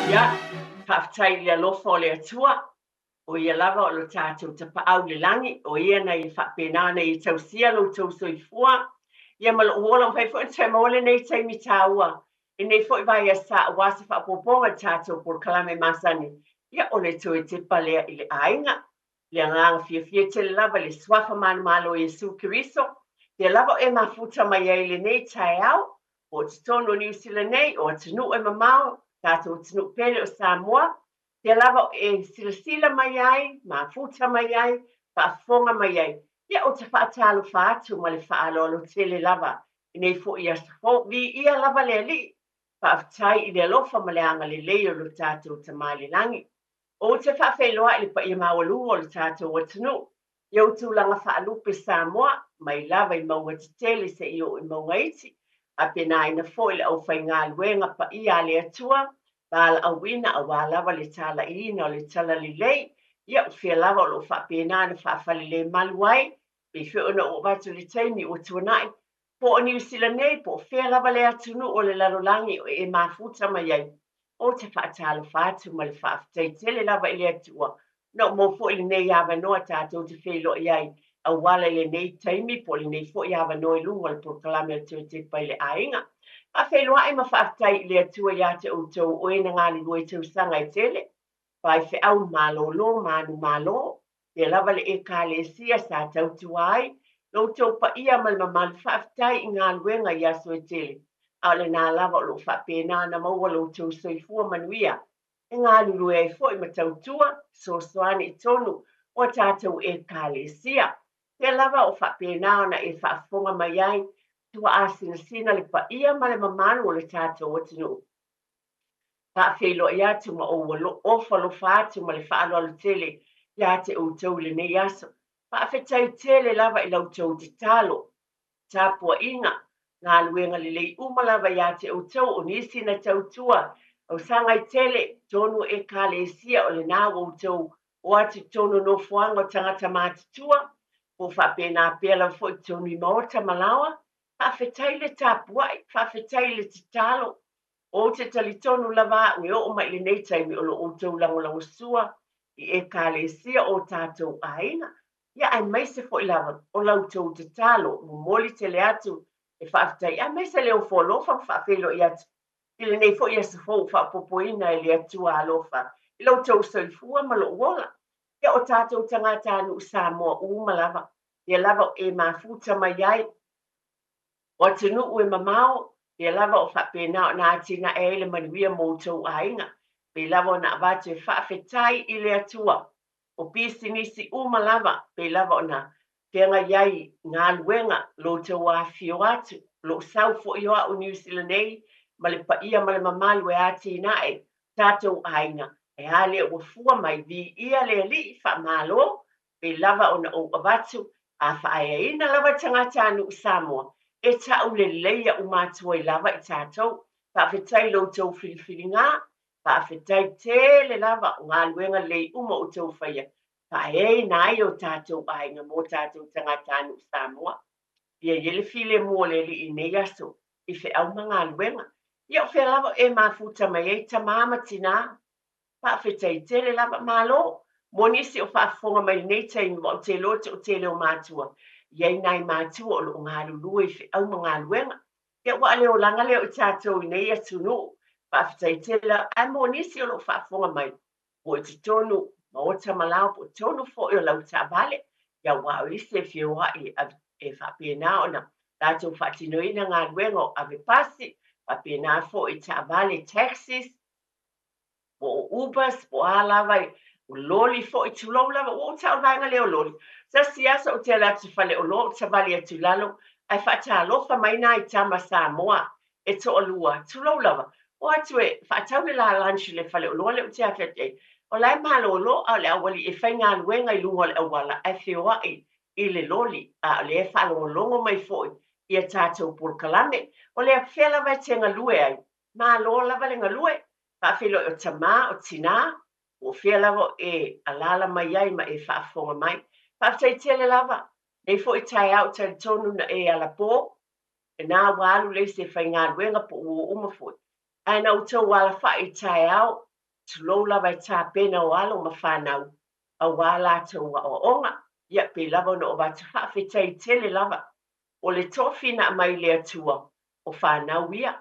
Ia, faafetai i le alofa o le Atua, o ia lava o lo tatou Tapaau i le lagi, o ia na ia faapena ona ia tausia lo outou soifua, ia ma lou ola. Ua mafai foi ona toe maua lenei taimi taua i lenei foi vaiasa aua se faaopoopoga i le tatou polokalame masani, ia o le toe tepa lea i le aiga. Le agaga fiafia tele lava i le Suafa manumalo o Iesu Keriso, lea lava o e mafuta mai ai i lenei taeao, po o totonu o Niu Sila nei, o atunuu e mamao, tatou atunuu pele o Samoa, lea lava o e silasila mai ai, mafuta mai ai, faafofoga mai ai. Ia, ou te faatalofa atu ma le faaaloalo tele lava i nei foi aso fou. Viia lava le Alii, faafetai i le alofa ma le agalelei o lo tatou Tama i le lagi. Ou te faafeiloai i le paia maualuga o le tatou atunuu i ou tulaga faalupe Samoa, mai lava i mauga tetele seia oo i mauga iti, faapena foi le aufaigaluega paia a le Atua, valaauina aua lava le talaiina o le talalelei. Ia, o fea lava o lo o faapena ona faafalelemalu ai, pei foi ona ou avatu i le taimi ua tuanai, po o Niu Sila nei, po o fea lava le atunuu o le lalolagi o e mafuta mai ai. Ou te faatalofa atu ma le faafetai tele lava i le Atua na ou maua foi lenei avanoa tatou te feiloai ai auala i lenei taimi po o lenei foi avanoa i luga o le polokalame o le Toe Tepa i le Aiga. Faafeiloai ma faafetai i le Atua iā te outou o e na galulue i tausaga e tele, faifeau malolo manumalo, Pea lava le Ekalesia sa tautua ai lo outou paia ma le mamalu. Faafetai i galuega i aso e tele, a o lena lava o lo o faapena ona maua lo outou soifua manuia e galulue ai foi ma tautua fesoasoani i totonu o a tatou Ekalesia. Pea lava o faapena ona e faafofoga mai ai, tuaasinasina le paia ma le mamalu o le tatou atunuu. Faafeiloai atu ma ou ofo alofa atu ma le faaaloalo tele iā te outou i lenei aso. Faafetai tele lava i la outou tatalo, tapuaiga, galuega lelei uma lava iā te outou o nisi na tautua tausaga e tele totonu o Ekalesia o lena ua outou o atu i totonu o nofoaga o tagata matutua, po o faapena pea lava foi i totonu i maota ma laoa. Faafetai le tapuai, faafetai le tatalo. Ou te talitonu lava au e oo mai i lenei taimi o lo outou lagolagosua i Ekalesia o tatou aiga, ia aemaise foi lava o la outou tatalo. Momoli tele atu e faafetai, aemaise le ofo alofa ma faafeiloai atu i lenei foi aso fou ua faaopoopoina e le Atua alofa i lo outou soifua ma lou ola. Ia o tatou tagatanuu Samoa uma lava, ia lava o e mafuta mai ai o atunuu e mamao, pei lava o faapena ona atinae ai le manuia mo outou aiga. Pei lava ona avatu e faafetai i le Atua o pisinisi uma lava, pei lava ona feagai ai galuega lo outou afifio atu, lou sau foi o au i Niu Sila nei ma le paia ma le mamalu e atinae tatou aiga, e a lea ua fua mai, viia le Alii, faamalo. Pei lava ona ou avatu, a faaeaina lava tagatanuu Samoa, e tauleleia uma atu ai lava i tatou. Faafetai i lo outou filifiliga, faafetai tele lava o galuega lelei uma o outou faia, faaeaina ai o tatou aiga mo tatou tagatanuu Samoa. Ia i ai le filemu o le Alii i nei aso i feau ma galuega. Ia o fea lava e mafuta mai ai tamā ma tinā? Faafetai tele lava. Malo mo nisi o faafofoga mai lenei taimi aua ou te iloa o le toatele o matua, i ai nai matua o lo o galulue i feau ma galuega. Ia aua o le olaga lea o i tatou i nei atunuu. Faafetai tele lava. Ae mo nisi o lo o faafofoga mai, po i totonu maota ma laoa po o totonu foi o lau taavale, ia aua o isi e feoai e faapena ona latou faatinoina galuega o ave pasi, faapena foi i taavale taxis, po o Ubers, po o a lava, o loli foi, tulou lava, ua ou tau i le vaega lea o loli. Se tasi aso ou te alu atu i faleoloa ou savali atu i lalo, ae faatalofa mai nai tama Samoa e toalua, tulou lava, o atu e faatau le la lunch i le faleoloa lea ou te afe atu i ai. O la e malolo, a o le aualii e faigaluega i luga o le auala ae feoai i le loli, a o lea e faalogologo mai foi i a tatou polokalame. O le fea lava e te galue ai, malo lava le galue. Faafeiloai o tamā, o tinā, po o fea lava o e alaala mai ai ma e faafofoga mai. Faafetai tele lava. Nei foi taeao talitonu na e alapō, lena ua alu le isi e faigaluega po o ua uma foi. Ae na outou alafai i taeao. Tulou lava e tapena o alo ma fanau aua latou aoaoga. Ia, pei lava ona ou avatu faafetai tele lava. O le tofi na aumai le Atua, o fanau ia,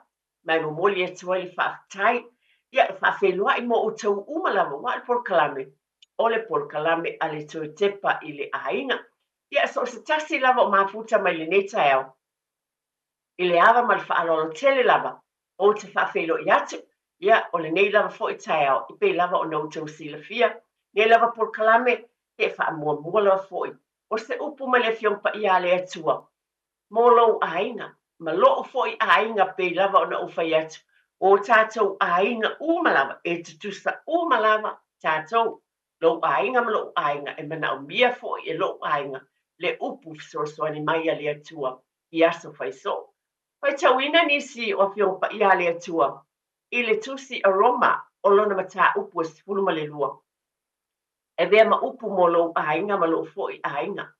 ma e momoli atu ai le faafetai. Ia, e faafeiloai mo outou uma lava, aua o le polokalame, o le polokalame a le Toe Tepa i le Aiga. Ia, so o se tasi lava o mafuta mai lenei taeao, i le ava ma le faaaloalo tele lava, ou te faafeiloai atu. Ia, o lenei lava foi taeao, e pei lava ona outou silafia, lenei lava polokalame, e faamuamua lava foi o se upu mai le Afioga Paia a le Atua mo lou aiga, ma lo'u foi aiga, pei lava ona ou fai atu, o tatou aiga uma lava, e tutusa uma lava tatou, lou aiga ma lo'u aiga, e manaomia foi e lo'u aiga le upu fesoasoani mai a le Atua i aso faisoo. Faitauina nisi o Afioga Paia a le Atua i le Tusi a Roma o lona mataupu e 12. E avea ma upu mo lou aiga ma lou foi aiga.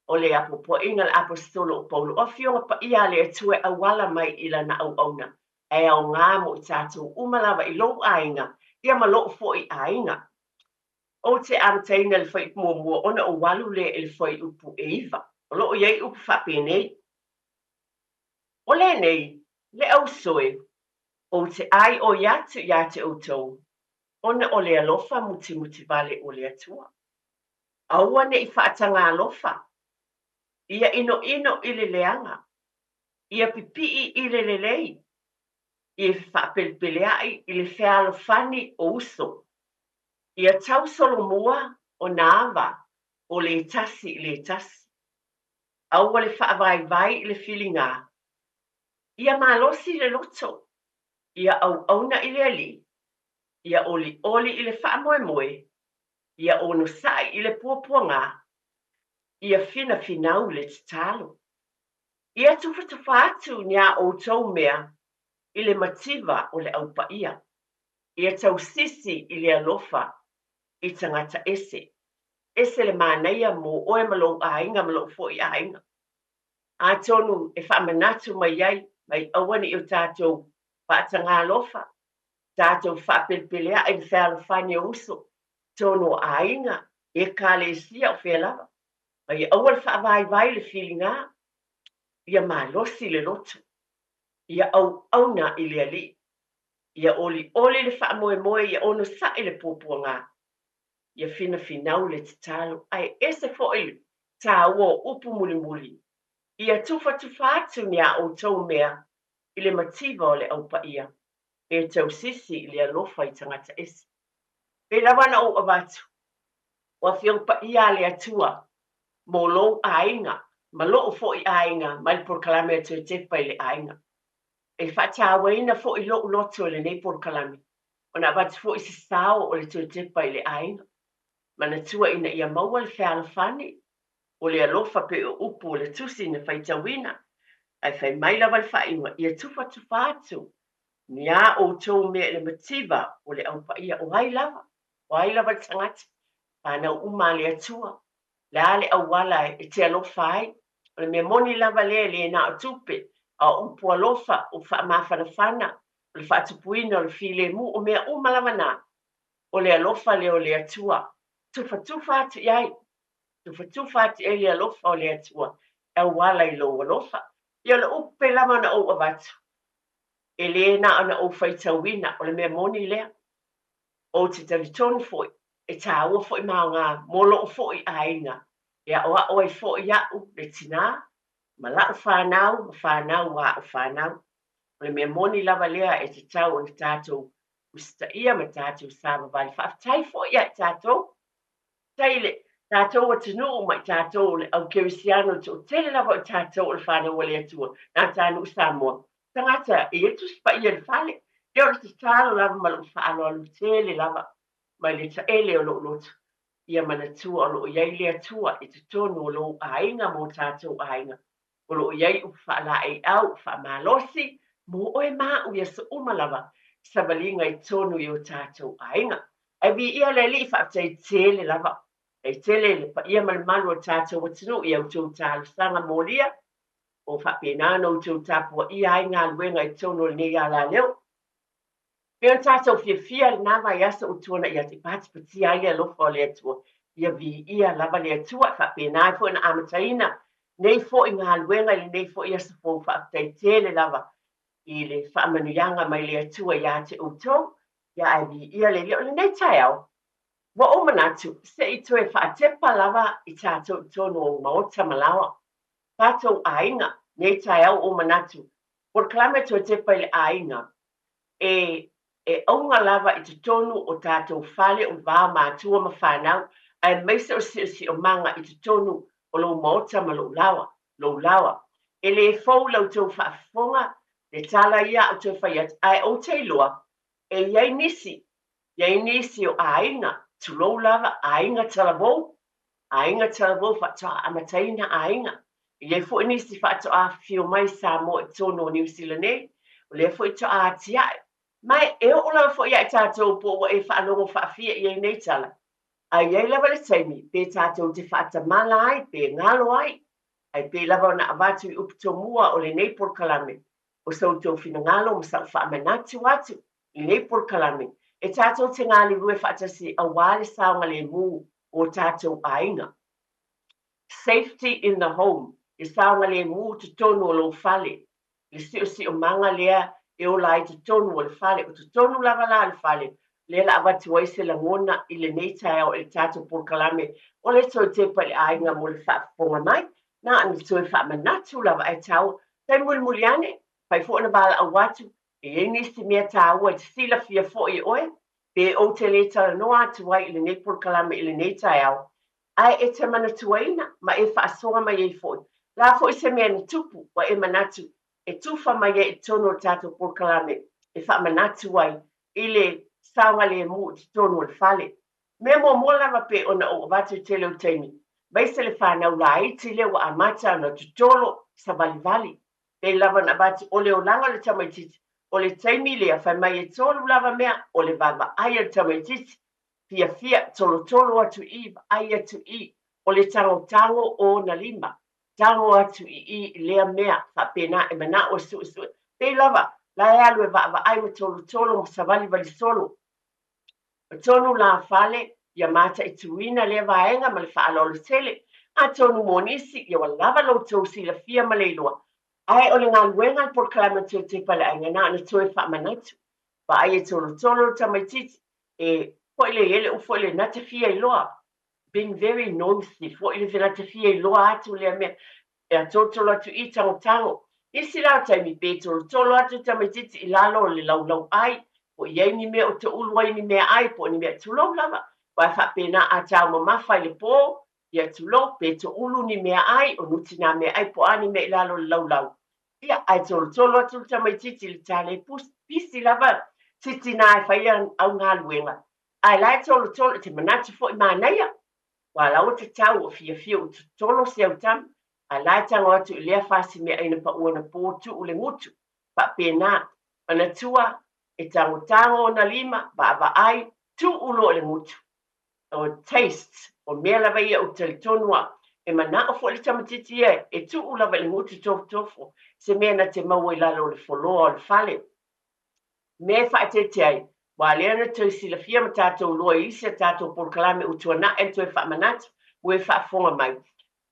O le apoapoaiga a le Aposetolo o Paulo, o Afioga Paia a le Atua e auala mai i lana auauna, ae aoga mo i tatou uma lava i lou aiga, ia ma lou foi aiga. Ou te amataina le fuaiupu muamua ona ou alu lea i le fuaiupu e 9. O lo o i ai upu faapenei. O lenei, le ausoe, ou te ʻaiʻoi atu iā te ʻoutou, ona o le alofa mutimutivale o le Atua. Aua ne i faataga alofa, ia ʻinoʻino i le leaga, ia pipiʻi i le lelei, ia faapelepeleaʻi i le fealofani o uso, ia tausolomua o nā ava o le tasi i le tasi. Aua le faavaivai i le filiga, ia malosi le loto, ia auauna i le Alii, ia olioli i le faamoemoe, ia onosai i le puapuaga, ia finafinau i le tatalo. Ia tufatufa atu ni a outou mea i le mativa o le Au Paia. Ia tausisi i le alofa i tagata ese. Ese le manaia mo oe ma lou aiga ma lou foi aiga. Atonu e faamanatu mai ai, mai aua ne i o tatou faataga alofa, tatou faapelepeleaʻi i le fealofani o uso, totonu o aiga, ekalesia, o fea lava. Ma ia aua le faavaivai le filiga, ia malosi le loto, ia auauna i le Alii, ia olioli le faamoemoe, ia onosai le puapuaga, ia finafinau le tatalo, ae ese foi le tāua o upu mulimuli, ia tufatufa atu ni a outou mea i le mativa o le Au Paia, e tausisi i le alofa i tagata ese. Pei lava ona ou avatu, o Afioga Paia a le Atua mo lou aiga ma lo'u foi aiga mai le polokalame a Toe Tepa i le Aiga. E faatauaina foi lo'u loto i lenei polokalame, ona avatu foi se sao o le Toe Tepa i le Aiga. Manatua ina ia maua le fealofani o le alofa pei o upu o le tusi na faitauina, ae fai mai lava le faaiuga, ia tufatufa atu ni a outou mea i le mativa o le Au Paia, o ai lava, o ai lava le tagata, fanau uma a le Atua, o le a le auala e te alofa ai, o le mea moni lava lea e le na o tupe, a o upu alofa, upu faamafanafana, o le faatupuina o le filemu, o mea uma lava na, o le alofa lea o le Atua, tufatufa atu i ai, tufatufa atu i ai le alofa o le Atua, e auala i lou alofa. Ia o le upu pei lava ona ou avatu, e le na ona ou faitauina, o le mea moni lea. Ou te talitonu foi, e tāua foi ma aoga mo lo'u foi aiga, e aʻoaʻo ai foi iaʻu le tinā, ma la'u fanau, ma fanau a a'u fanau. O le mea moni lava lea e tatau ona tatou usitaia ma tatou savavali. Faafetai foi ia i tatou. Faafetai i le tatou atunuu ma i tatou o le au kerisiano, toatele lava o i tatou o le fanau a le Atua, nā Tānuʻu Samoa. Tagata e i ai Tusi Paia i le fale. Ia o le tatalo lava ma lou faaaloalo tele lava mai le taele o lou loto, ia manatua o lo o i ai le Atua i totonu o lou aiga ma o tatou aiga. O lo o i ai upu faalaeiau, upu faamalosi mo oe ma aʻu i aso uma lava, savaliga i totonu i o tatou aiga. Ae viia le Alii, faafetai tele lava. Faafetai tele i le paia ma le malu o le tatou atunuu i a outou talosaga molia, o faapena ona outou tapuaia ai galuega i totonu o lenei alaleo. Pei ona tatou fiafia i lena vaiaso ua tuanai atu i patipatia ai le alofa o le Atua, ia viia lava le Atua, e faapena ai foi ona amataina nei foi galuega i lenei foi aso fou. Faafetai tele lava i le faamanuiaga mai le Atua ia te outou, ia ae viia le Alii. O lenei taeao, ua ou manatu se i toe faatepa lava i tatou i totonu o maota ma laoa, tatou aiga, nei taeao ua ou manatu, polokalame toe tepa i le aiga, e e auga lava i totonu o tatou fale o va o matua ma fanau, aemaise o siosiomaga i totonu o lou maota ma lou laoa, lou laoa. E le fou la outou faafofoga le tala ia a ou toe fai atu, ae ou te iloa e i ai nisi, i ai nisi o aiga, tulou lava, aiga talavou, aiga talavou faatoa amataina aiga. E i ai foi nisi faatoa afifio mai i Samoa i totonu o Niu Sila nei, o lea foi toa atiae. Ma e oo lava foi ia i tatou po ua e faalogo faafia i ai nei tala, ae i ai lava le taimi pe tatou te faatamala ai pe galo ai. Ae pei lava ona avatu i upu tomua o lenei polokalame, o so outou finagalo ma sa'u faamanatu atu i lenei polokalame, e tatou te galulue faatasi auā le saogalēmū o tatou aiga. Safety in the home, le saogalēmū totonu o lou fale, le siosiomaga lea e ola ai totonu o le fale. O totonu lava la o le fale, lea la avatu ai se lagona i lenei taeao i le tatou polokalame o le toe tepa i le aiga mo le faafofoga mai. Na ona toe faamanatu lava ae taua. Tai mulimuli ane, fai foi ona valaau atu, e i ai nisi mea taua e te silafia foi e oe, pe ou te le talanoa atu ai i lenei polokalame i lenei taeao, ae e te manatuaina ma e faasoa mai ai foi. La foi se mea na tupu, ua e manatu e tufa mai ai i totonu o le tatou polokalame e faamanatu ai i le saogalēmū i totonu o le fale. Mea muamua lava pei ona ou avatu i tele o taimi, aemaise le fanau laiti lea ua amata ona totolo savalivali. Pei lava ona avatu, o le olaga o le tamaitiiti, o le taimi lea, fai mai e tolu lava mea, o le vaavaai a le tamaitiiti, fiafia, tolotolo atu i i, vaai atu i i, o le tagotago o ona lima, tago atu i i i lea mea, faapena e manao e suesue. Pei lava, la e alu e vaavaai ma tolotolo ma savalivali solo. O tonu la fale, ia mataituina lea vaega ma le faaaloalo tele. Atonu mo nisi, ia ua lava lo outou silafia ma le iloa. Ae o le galuega a le polokalame o Toe Tepa le Aiga na ona toe faamanatu. Vaai e tolotolo le tamaitiiti, e foi le ele u foi le na te fia iloa. Being very nosy foi le na te fia iloa atu lea mea. E tolotolo atu i tagotago. Isi la o taimi pe tolotolo atu tamaitiiti i lalo o le laulau ai, po i ai ni mea o toulu ai ni mea ai, po o ni mea tulou lava. Ua faapena a taumamafa i le pō, ia tulou, pe toulu ni mea ai, o nuti nā mea ai, po a ni mea i lalo o le laulau. Ia, ae tolotolo atu le tamaitiiti i le tale pisi lava titi nā e fai au galuega. Ae la e tolotolo, te manatu foi manaia. Ua laua te tau o fiafia u totolo se au tama. Ae la e tago atu i lea fasi mea ai na paua na pō tuu le gutu. Faapena, manatua e tagotago ona lima, vaavaai, tuu loa i le gutu. O taste, o mea lava ia ou te talitonu au, e manao foi le tamaitiiti ia e tuu lava i le gutu tofotofo, se mea na te maua i lalo o le foloa o le fale. Mea e faaeteete ai, ua lea na toe silafia ma tatou iloa i isi a tatou polokalame ua tuanai le toe faamanatu ua e faafofoga mai,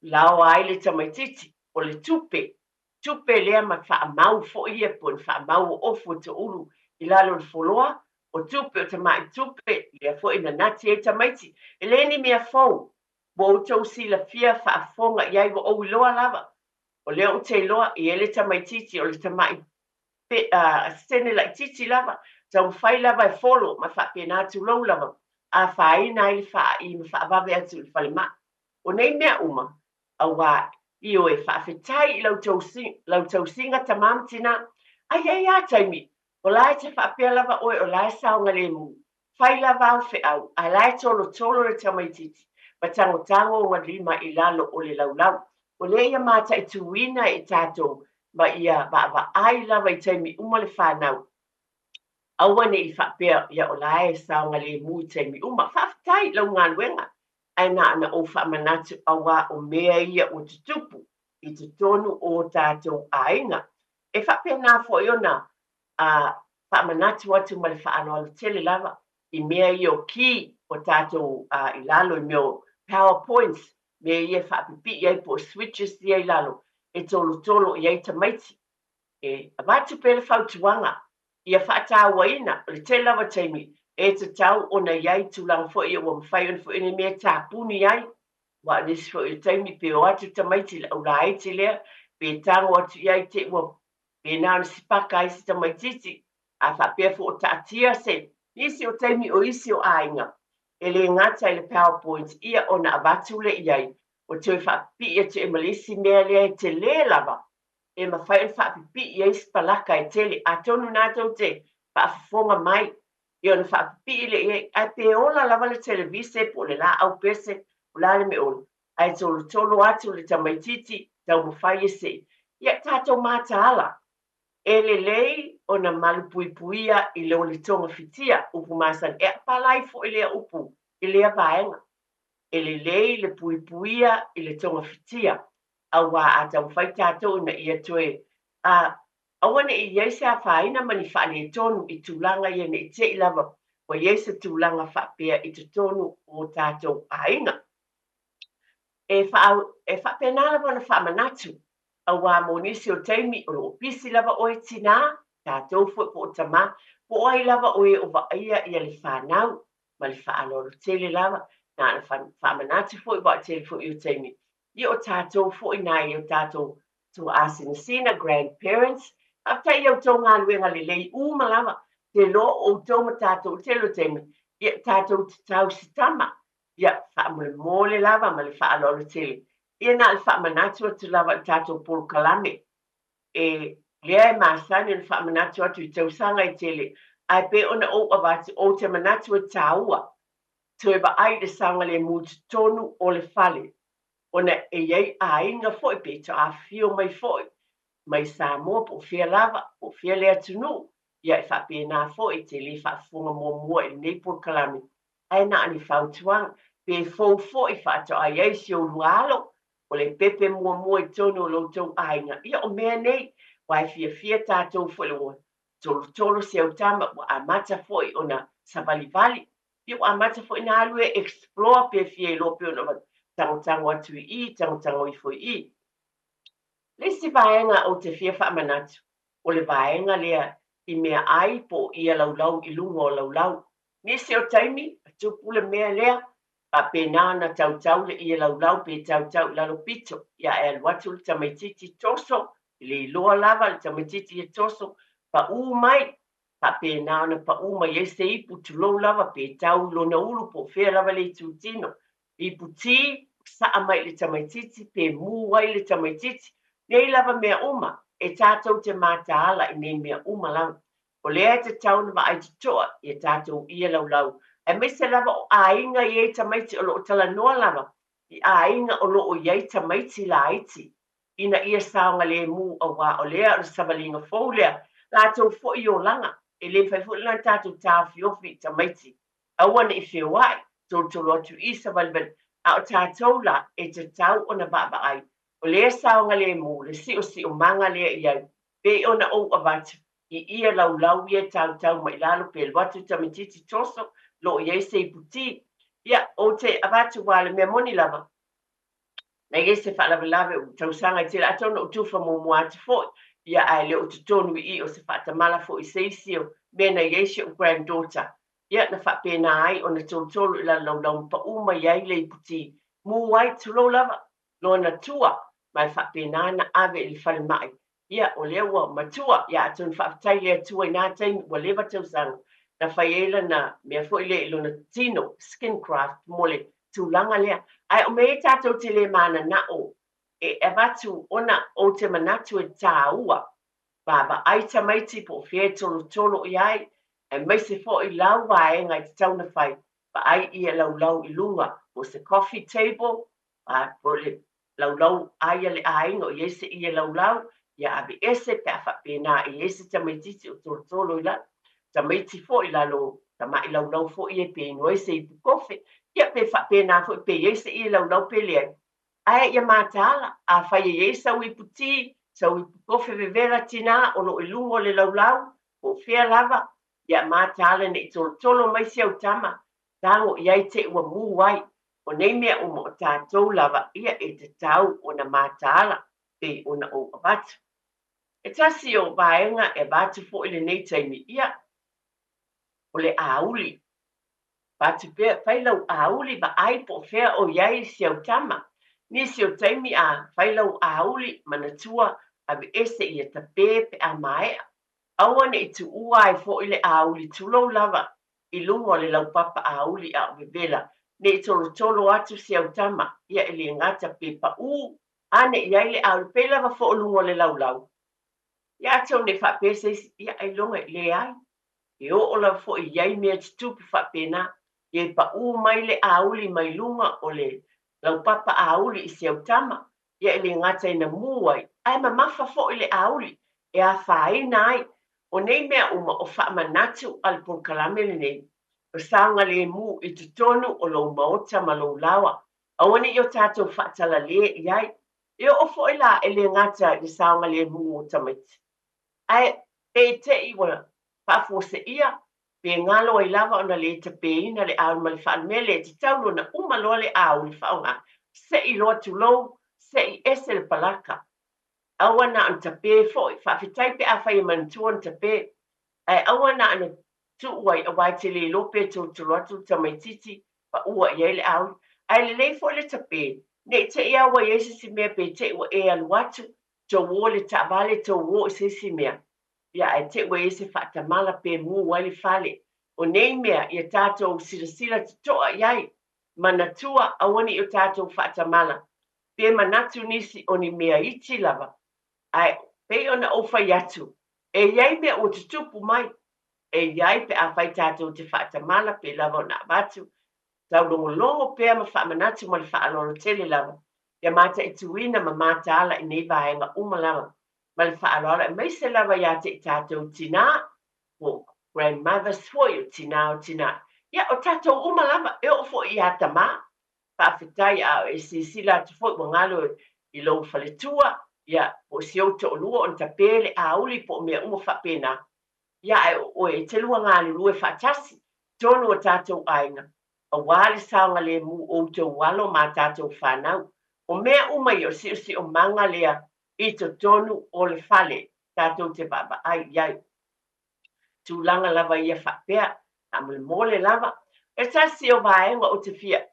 laoa ai le tamaitiiti, o le tupe, tupe lea ma faamau foi ia po o ni faamau o ofu e toulu i lalo o le foloa, o tupe o tamai tupe, lea foi na nati ai tamaiti. E le ni mea fou, ua outou silafia faafofoga i ai ua ou iloa lava. O lea ou te iloa i ai le tamaitiiti o le tamai pe, sene laitiiti lava, taumafai lava e folo ma faapena tulou lava, afaina ai le faai ma faavave atu i le falemai. O nei mea uma, auā ioe, faafetai i lau tausiga tamā ma tinā. Ae i ai lava taimi, o la e te faapea lava oe o la e saogalēmū. Fai lava au feau, ae la e tolotolo le tamaitiiti ma tagotago ona lima i lalo o le laulau. O lea ia mataituina e tatou ma ia vaavaai lava i taimi uma le fanau. Aua ne i faapea, ia o la e saogalēmū i taimi uma. Faafetai i lau galuega, ae na ona ou faamanatu auā o mea ia ua tutupu i totonu o tatou aiga. E faapena foi ona a Faamanatu atu ma le faaaloalo tele lava i mea ia o key o tatou i lalo i mea o power points, mea ia e faapipii ai po o switches ia i lalo e tolotolo i ai tamaiti. E avatu pea le fautuaga ia faatauaina, o le tele lava o taimi e tatau ona i ai tulaga foi ia ua mafai ona foi nei mea e tapuni ai, aua o nisi foi o taimi pe o atu tamaiti i le aulaiti lea, pe tago atu i ai te i ua pena ona sipaka ai se tamaitiiti, a faapea foi o taatia se nisi o taimi o isi o aiga, e le gata i le PowerPoint ia ona avatu lea i ai, ua toe faapipii atu i ai ma le isi mea lea e tele lava, e mafai ona faapipii i ai se palaka e tele. Atonu na tou te faafofoga mai, ia ona faapipii lea i ai, ae pe ola lava le televise po o le laau pese, o le a le mea ola, ae tolotolo atu le tamaitiiti taumafai e see. Ia tatou mataala, e lelei ona malupuipuia i lo le togafitia, upu masani, e apalai foi lea upu i lea vaega. E lelei le puipuia i le togafitia, auā a taumafai tatou ina ia toe a aua ne i i ai se afaina ma ni faaletonu i tulaga ia ne i te i lava ua i ai se tulaga faapea i totonu o tatou aiga. E, faa, e faapena lava ona faamanatu, auā mo nisi o taimi o lo o pisi lava oe tinā, tatou foi po o tamā, po o ai lava o e o vaaia ia le fanau, ma le faaaloalo tele lava, na ona faamanatu foi aua o le tele foi o taimi, ia o tatou foi nai o tatou tuaasinasina, grandparents, faafetai i a outou galuega lelei uma lava, te iloa o outou ma tatou i le tele o taimi, ia tatou te tausitama, ia faamolemole lava ma le faaaloalo tele, ia na o le faamanatu atu lava i le tatou polokalame, e lea e masani ona faamanatu atu i tausaga e tele, ae pei ona ou avatu, ou te manatu e taua, toe vaai i le saogalemu i totonu o le fale, ona e i ai aiga foi pe afifio mai foi mai Samoa po o fea lava, po o fea le atunuu, ia e faapena foi e te le faafofoga muamua i lenei polokalame, ae na o ni fautuaga. Pe fou foi faatoa i ai si oulua alo, o le pepe muamua i totonu o lo outou aiga, ia o mea nei, aua e fiafia tatou foi ua tolotolo si au tama, ua amata foi ona savalivali, ia ua amata foi ona alu e explore pe fia iloa pei ona tagotago atu i i, tagotago ifo i i. Le isi vaega ou te fia faamanatu, o le vaega lea i meaai po o ia laulau i luga o laulau. Nisi o taimi, tupu le mea lea, faapena ona tautau le ie laulau pe tautau i lalo pito, ia ae alu atu le tamaitiiti toso, e le iloa lava le tamaitiiti e toso, paū mai, faapena ona paū mai ai se ipu, tulou lava, pe tau i lona ulu po o fea lava le itutino. Ipu tī, saa mai i le tamaitiiti, pe mū ai le tamaitiiti, nei lava mea uma, e tatou te mataala i nei mea uma lava. O lea e tatau ona vaai totoa i a tatou ie laulau, aemaise lava o aiga e i ai tamaiti o lo o talanoa lava i aiga o lo o i ai tamaiti laiti, ina ia saogalemu, auā o lea o le savaliga fou lea, latou foi olaga. E le mafai foi la ona tatou taofiofi i tamaiti, aua ne i feoai, tolotolo atu i savalivali, a o tatou la e tatau ona vaavaai, o lea saogalemu le siosiomaga lea i ai, pei ona ou avatu i ia laulau ia e tautau mai lalo pe alu atu tamaitiiti toso, lo o i ai se ipu-ti. Ia, ou te avatu aua o le mea moni lava, na i ai se faalavelave o tausaga e tele, atonu ou tufa muamua atu foi, ia ae le o totonu i i o se faatamala foi i se isi o mea na i ai si ou granddaughter. Ia, na faapena ai ona tolotolo i lalo laulau ma paū mai ai le ipu-ti, mū ai, tulou lava, lona tua, ma e faapena ona ave i le falemai. Ia, o lea ua matua, ia atonu faafetai i le Atua i na taimi ua leva tausaga, na fai ai lana mea foi lea i lona tino, skin graft, mo le tulaga lea. Ae o mea ia tatou te le mananao e avatu ona ou te manatu e tāua, vaavaai tamaiti po o fea e tolotolo i ai, aemaise foi lau vaega e tatau ona fai, vaai ia laulau i luga, po o se coffee table, a po o le laulau ai a le aiga o i ai se ie laulau, ia aveese pe a faapena e i ai se tamaitiiti o tolotolo i lalo, tamaiti foi i lalo tamai laulau foi ia pe inu ai se ipu kofe, ia pe faapena foi pe i ai se ie laulau pe leai. Ae ia mataala, afai e i ai sau ipu ti, sau ipu kofe vevela tinā o lo o i luga o le laulau, Po o fea lava, ia mataala ne i tolotolo mai si au tama, tago i ai te i ua mu ai. O nei mea uma o tatou lava ia e tatau ona mataala pei ona ou avatu. E tasi o vaega e avatu foi lenei taimi, ia, o le auli. Avatu pea, fai lau auli, vaai po o fea o i ai si au tama. Nisi o taimi a fai lau auli, manatua, aveese ia tape pe a maea. Aua ne i tuua ai foi le auli tulou lava i luga o le laupapa auli a o vevela, ne i tolotolo atu si au tama, ia e le gata pe paū ane i ai le auli, pei lava foi o luga o le laulau. Ia atonu ne i faapea se isi, ia ailoga e leai. E oo lava foi i ai mea tutupu faapena, ia e paū mai le auli mai luga o le laupapa auli i si au tama, ia e le gata ina mu ai, ae mamafa foi le auli e afaina ai. O nei mea uma o faamanatu a le polokalame lenei, o saogalemu i totonu o lou maota ma lou laoa. Aua ne i o tatou faatalale i ai. E oo foi la e le gata i le saogalemu o tamaiti, ae pe te i ua faafuaseia, pe galo ai lava ona le tapeina le auli ma le faalemea lea e tatau lona uma loa le auli faaaoga, sei loa tulou, sei ese le palaka. Aua na ona tape foi, faafetai pe afai e manatua ona tape, ae aua na ona tuu ai aua e te le iloa pe tolotolo atu le tamaitiiti paua i ai le auli. Ae lelei foi le tape, ne i te i lava ua i ai se isi mea pe te i ua e alu atu, tou o i le taavale, tou o i se isi mea, ia ae te i ua i ai se faatamala pe mu ai le fale. O nei mea, ia tatou silasila totoa i ai, manatua aua ne i o tatou faatamala, pe manatu nisi o ni mea iti lava, ae pei ona ou fai atu, e i ai mea ua tutupu mai, e i ai pe afai tatou te faatamala pe lava ona avatu, taulogologo pea ma faamanatu ma le faaaloalo tele lava, ia mataituina ma mataala i nei vaega uma lava ma le faaaloalo aemaise lava ia te i tatou tinā, po o grandmothers foi, o tinā o tinā, ia o tatou uma lava, e oo foi ia tamā. Faafetai, a e silasila atu foi ua galo i lou faletua, ia, po o si ou toalua ona tape le auli po o mea uma faapena, ia, ae o oe e te lua galulue faatasi totonu o tatou aiga, aua le saogalemu o outou alo ma a tatou fanau. O mea uma ia o siosiomaga lea i totonu o le fale tatou te vaavaai i ai. Tulaga lava ia faapea, faamolemole lava. E tasi o vaega ou te fia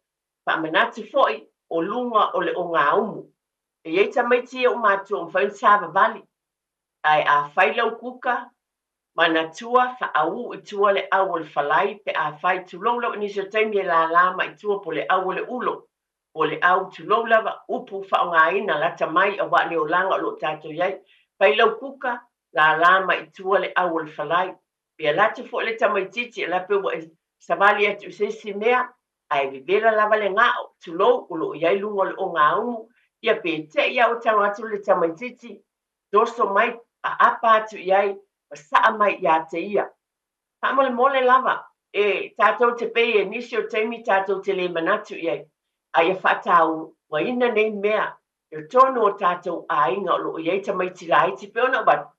faamanatu foi, o luga o le ogāumu. E i ai tamaiti ia ua matutua ua mafai ona savavali, ae a fai lau kuka, manatua faaū i tua le au o le falai pe a fai, tulou lau i nisi o taimi e lala mai tua po o le au o le ulo, po o le au, tulou lava, upu faaaogaina lata mai aua le olaga o lo o tatou i ai. Fai lau kuka, lala mai i tua le au o le falai. Pe alu atu foi le tamaitiiti, ala pe ua e savali atu i se isi mea, ae vevela lava le gao, tulou, o lo o i ai luga o le ogāumu, ia pe te i a ua tago atu le tamaitiiti, toso mai, aapa atu i ai, masaa mai ia te ia. Faamolemole lava, e tatou te pei e nisi o taimi tatou te le manatu i ai, a ia faatauaina nei mea i totonu o tatou aiga o lo o i ai tamaiti laiti, pei ona ou avatu,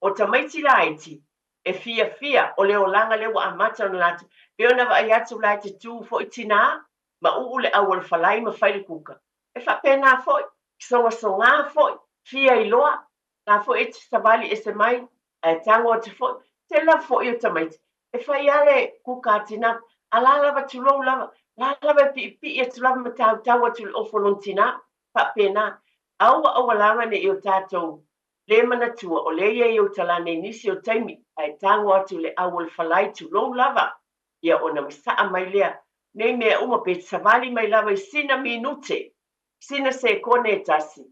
o tamaiti laiti e fiafia o le olaga lea ua amata ona latou, pei ona vaai atu la e te tu foi tinā, mauu le au o le falai ma fai le kuka, e faapena foi, sogasoga foi, fia iloa, la foi e te savali ese mai, ae tago atu foi, tele lava foi o tamaiti, e fai lava le kuka a tinā, a la lava tulou lava, la lava e piipii atu lava ma tautau atu i le ofo lona tinā, faapena. Aua aua lava ne i o tatou le manatua o lea e i ai ou talane i nisi o taimi, ae tago atu i le au o le falai tulou lava, ia ona masaa mai lea nei mea uma pe savali mai lava i sina minute, sina sekone e tasi,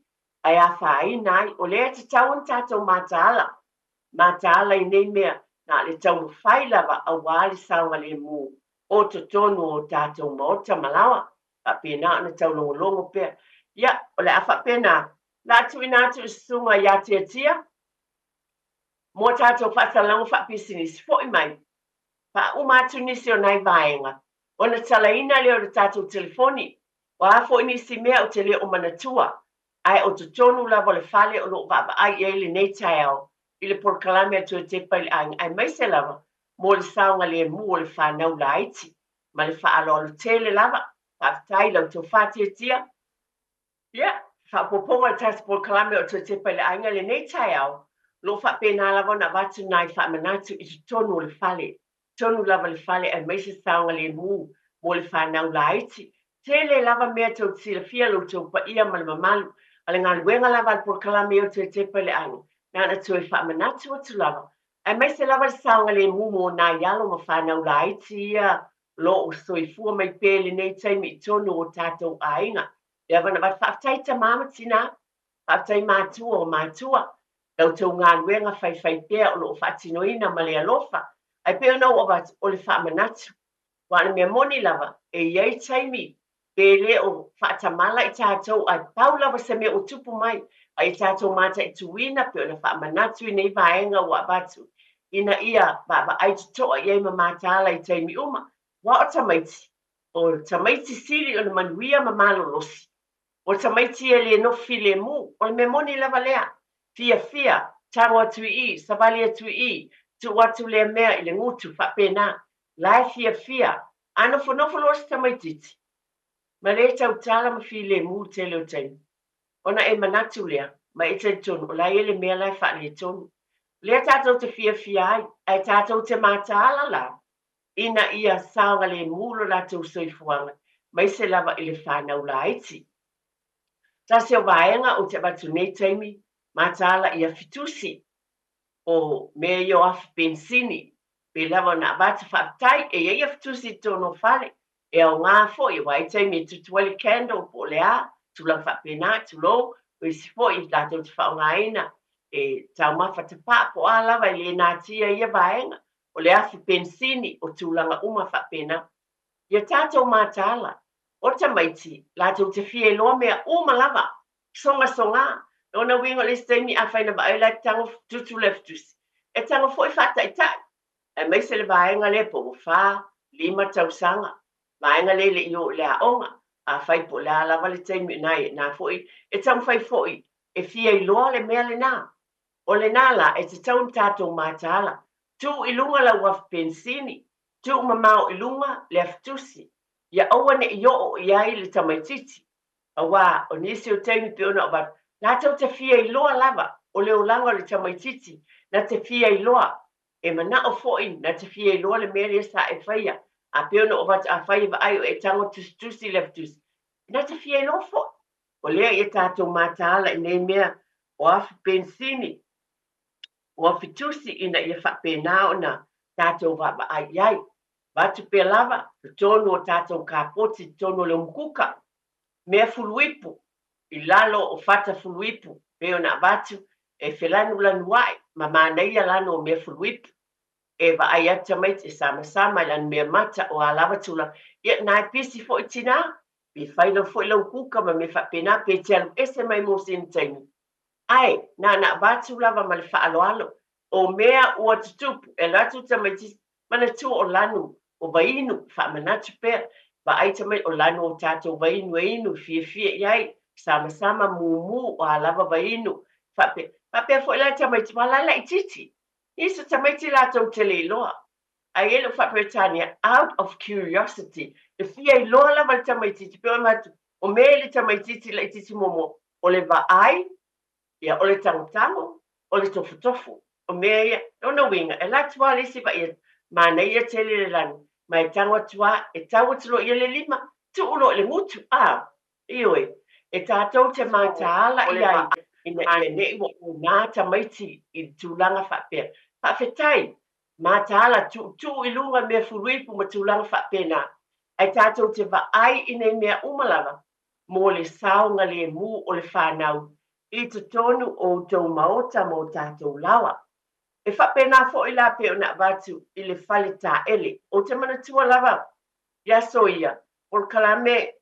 ae afaina ai. O lea e tatau ona tatou mataala, mataala i nei mea, na o le taumafai lava aua le saogalemu o totonu o tatou maota ma laoa, faapena ona taulogologo pea. Ia, o le a faapena, o le a tuuina atu i susuga ia Tiatia mo a tatou faasalalauga faapisinisi. Foi mai, faauma atu nisi o nai vaega, ona talaina lea o le tatou telefoni. O a foi nisi mea ou te le o manatua, ae o totonu lava o le fale o lo o vaavaai i ai lenei taeao. i le polokalame a Toe Tepa i le Aiga aemaise lava mo le saogalemu o le fanau laiti. Ma le faaaloalo tele lava. Faafetai i la outou faatiatia. Ia, faaopoopoga o le tatou polokalame o Toe Tepa i le Aiga i lenei taeao, o lo o faapena lava ona avatu nai faamanatu i totonu o le fale, totonu lava le fale aemaise saogalemu mo le fanau laiti. Tele lava mea tou te silafia lo outou paia ma le mamalu, a le galuega lava a le polokalame o Toe Tepa i le Aiga, na ona toe faamanatu atu lava, aemaise lava le saogalemu mo nai alo ma fanau laiti ia o lo o soifua mai pea i lenei taimi i totonu o tatou aiga. Le avana avatu, faafetai tama ma tina, faafetai matua o matua, la outou galuega faifaipea o lo o faatinoina ma le alofa. Ae pei ona ou avatu, o le faamanatu. Aua o le mea moni lava, e i ai taimi pe le o faatamala i tatou, ae pau lava se mea ua tupu mai, a ia tatou mataituina pei ona faamanatu i nei vaega ua avatu, ina ia vaavaai totoa i ai ma mataala i taimi uma. Aua o tamaiti, o tamaiti sili ona manuia ma malolosi. O tamaiti e le nofo filemu, o le mea moni lava lea. Fiafia, tago atu i i, savali atu i i, tuu atu lea mea i le gutu, faapena. La e fiafia. A nofonofo loa se tamaitiiti, ma le tautala ma filemu i le tele o taimi, ona e manatu lea, ma e talitonu o la e i ai le mea la e faaletonu. O lea tatou te fiafia ai, ae tatou te mataala la, ina ia saogalemu lo latou soifuaga, aemaise lava i le fanau laiti. Tasi o vaega ou te avatu nei taimi, mataala i afitusi, o mea ia o afi penisini, pei lava ona avatu faafetai, e i ai afitusi i totonu o fale, e aoga foi, aua e i ai taimi e tutu ai le candle po o le a, tulaga faapena, tulou, o isi foi latou te faaaogaina e taumafa tapaa po o a lava e le natia ia vaega, o le afi penisini, o tulaga uma faapena. Ia tatou mataala, o tamaiti, latou te fia iloa mea uma lava, sogasoga. Lona uiga o le isi taimi afai na vaai la e tago tutu le afitusi, e tago foi faataitai, aemaise le vaega lea po ua 4, 5 tausaga, vaega lea e le i o i le aoga. Afai po o le a lava le taimi i ina, ina foi e taumafai foi e fia iloa le mea lena. O lena la e tatau ona tatou mataala, tuu i luga lau afi penisini, tuu mamao i luga le afitusi, ia aua ne i oo i ai le tamaitiiti. Aua o nisi o taimi pei ona avatu, latou te fia iloa lava o le olaga o le tamaitiiti, na te fia iloa, e manao foi na te fia iloa le mea lea sa e faia. A pei ona ou avatu, afai e vaai o e tago tusitusi i le afitusi, na te fia iloa foi. O lea ia tatou mataala i nei mea o afi penisini, o afitusi ina ia faapena ona tatou vaavaai i ai. Avatu pea lava totonu o tatou kapoti, totonu o le umukuka, mea fuluipu, i lalo o fata fuluipu, pei ona avatu e felanulanuai ma manaia lano o mea fuluipu. E vaai atu tamaiti e samasama i lana mea mata o a lava tulaga. Ia, na e pisi foi tinā, pe fai lau foi lau kuka ma mea faapena, pe te alu ese mai mo sina taimi. Ae, na ona avatu lava ma le faaaloalo, o mea ua tutupu, e alu atu tamaiti, manatua o lanu o vainu, faamanatu pea, vaai tamaiti o lanu o tatou vainu e inu, e fiafia i ai, samasama, mumu, o a lava vainu, faapea. Faapea foi la tamaiti, aua la e laitiiti. Nisi o tamaiti latou te le iloa. Ae i ai lou faa-Peretania, out of curiosity, e fia iloa lava le tamaitiiti, pei ona avatu, o mea i le tamaitiiti laitiiti muamua, o le vaai, ia, o le tagotago, o le tofotofo. O mea ia, lona uiga, e alu atu lava le isi vaai atu, manaia tele le lanu, ma e tago atu lava, e tau atu loa i ai le lima, tuu loa i le gutu, a, ioe, e tatou te mataala i ai, ina ia ne i ua auna tamaiti i le tulaga faapea. Faafetai, mataala, tuutuu i luga mea fuluipu ma tulaga faapena, ae tatou te vaai i nei mea uma lava mo le saogalemu o le fanau i totonu o outou maota ma o tatou laoa. E faapena foi la pei ona avatu i le fale taele. Ou te manatua lava i aso ia, polokalame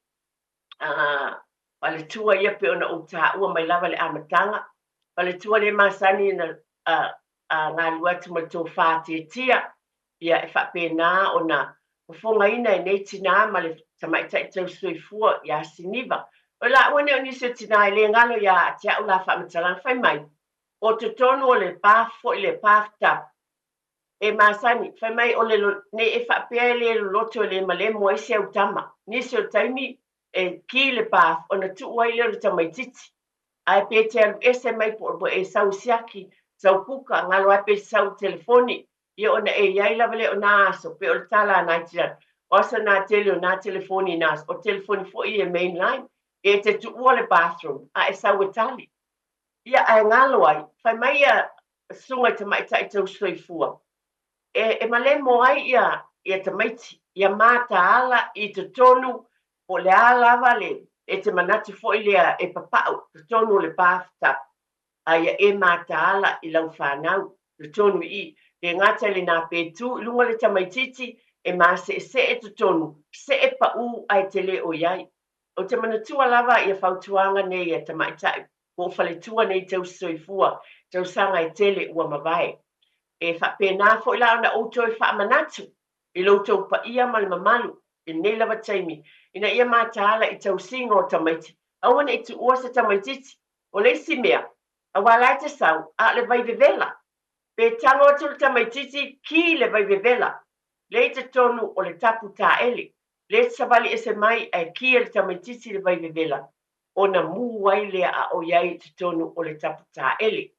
a faletua ia pei ona ou taua mai lava i le amataga. Faletua lea e masani ona galulue atu ma le tofa tiatia, ia e faapena ona fofogaina e nei tinā ma le tamaitai tausisoifua ia Siniva. O i laua nei o nisi o tinā e le galo ia te au la faamatalaga fai mai. O totonu o le bath foi le bathtub e masani, fai mai o le nei e faapea e le loloto e le malemo ai se autama. Nisi o taimi e ki le bath ona tuu ai lea o le tamaitiiti. Ae pe te alu ese mai po ua e sau siaki, sau kuka, galo ai pe sau telefoni, ia ona e i ai lava lea o nā aso, pei o le tala a nai tina, o aso nā tele o nā telefoni nā aso, o telefoni foi e main line, e te tuua le bathroom, a e sau e tali. Ia, ae galo ai, fai mai ia susuga i tamaitai tausisoifua, e, e malemo ai ia, ia tamaiti, ia mataala i totonu, po o le a lava le, e te manatu foi lea e papau totonu o le bathtub, a ia e mataala i lau fanau totonu i i. Le gata i lena pe tu i luga le tamaitiiti e maseesee totonu, see pau ae te le o i ai. Ou te manatua lava ia fautuaga nei a tamaitai po o faletua nei tausisoifua tausaga e tele ua mavae. E faapena foi la ona ou toe faamanatu i lo outou paia ma le mamalu i lenei lava taimi ina ia mataala i tausiga o tamaiti. Aua ne i tuua se tamaitiiti. O le isi mea, aua la e te sau, a o le vai vevela. Pe tago atu le tamaitiiti, ki le vai vevela. Lea i totonu o le tapu taele. Lea e savali ese mai ae ki e le tamaitiiti le vai vevela, ona mū ai lea a o i ai i totonu o le tapu taele.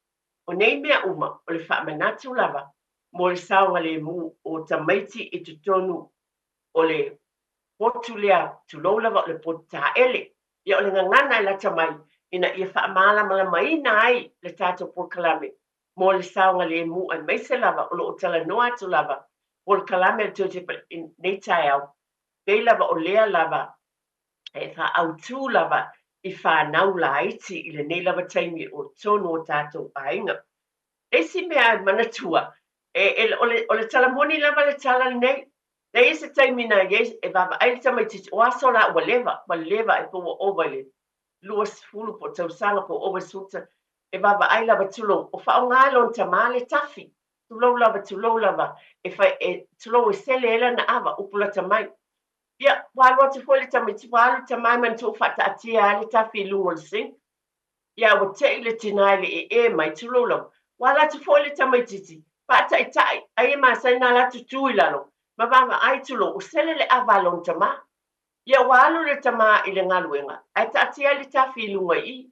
O nei mea uma, o le faamanatu lava mo le saogalemu o tamaiti i totonu o le potu lea, tulou lava o le potu taele. Ia o le gagana e lata mai ina ia faamalamalamaina ai le tatou polokalame mo le saogalemu aemaise lava o lo o talanoa atu lava polokalame a le Toetepa i nei taeao, pei lava o lea lava e faaautu lava i fanau laiti i lenei lava taimi o totonu o tatou aiga. Le isi mea e manatua, e, e, o, le, o le tala moni lava le tala lenei. Leai se taimi na i ai e vaavaai le tamaitiiti, o aso la ua leva, ua leva e po ua ova i le 20 po o tausaga po o ova i le 10 e vaavaai lava tulou, o faaaoga e lona tamā le tafi. Tulou lava, tulou lava, e fai, e, tulou e sele ai lana ava, upu lata mai. Ia, ua alu atu foi le tamaiti, ua alu le tamā e manatua ua faataatia lava le tafi i luga o le sink. Ia, ua te'i le tinā i le ee mai, tulou lava. Ua alu atu foi le tamaitiiti, faataitai, ai e masani ona alu atu tu i lalo, ma vaavaai, tulou, ua sele le ava a lona tamā. Ia, ua alu le tamā i le galuega, ae taatia ai le tafi i luga i i.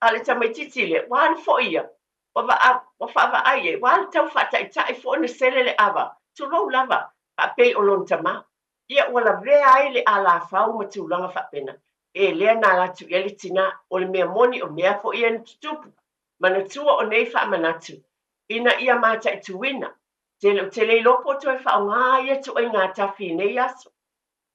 A o le tamaitiiti lea, ua alu foi ia, ua vaa, ua faavaai i ai, ua alu tau faataitai foi ona sele le ava, tulou lava, faapei o lona tamā. Ia, ua lavea ai le alafau ma tulaga faapena. E lea na ala atu i ai le tinā. O le mea moni, o mea foi ia na tutupu. Manatua o nei faamanatu, ina ia mataituina. Tele, ou te le iloa po o toe faaaoga ia ituaiga tafi i nei aso.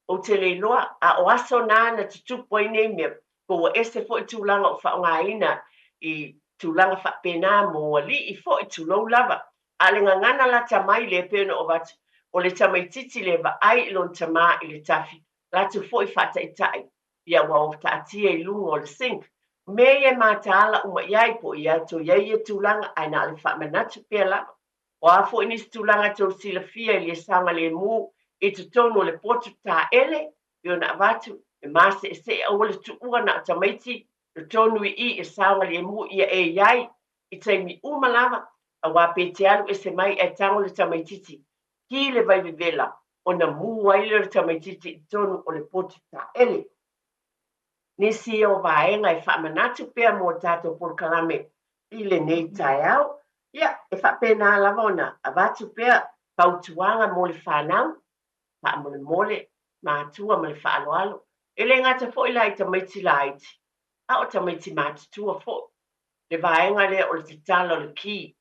Ou te le iloa, a o aso na na tutupu ai nei mea, po ua ese foi tulaga o faaaogaina i tulaga faapena mo alii foi, tulou lava. A o le gagana lata mai lea e pei ona ou avatu, o le tamaitiiti lea e vaai i lona tamā i le tafi, latou foi faataitai, ia ua o taatia i luga o le sink. O mea ia e mataala uma i ai, po o ia toe i ai ia tulaga, ae na o le faamanatu pea lava. O a foi nisi tulaga e tou silafia i le saogalemu i totonu o le potu taele, pei ona avatu, e maseesee aua le tuua na o tamaiti totonu i i e saogalemu ia e i ai i taimi uma lava, aua pe te alu ese mai ae tago le tamaitiiti ki le vai vevela ona mū ai lea o le tamaitiiti i totonu o le potu taele. Nisi ia o vaega e faamanatu pea mo tatou polokalame i lenei taeao. Ia, e faapena lava ona avatu pea fautuaga mo le fanau, faamolemole, matua ma le faaaloalo. E le gata foi la i tamaiti laiti, a o tamaiti matutua foi. Le vaega lea o le tatala o le ki,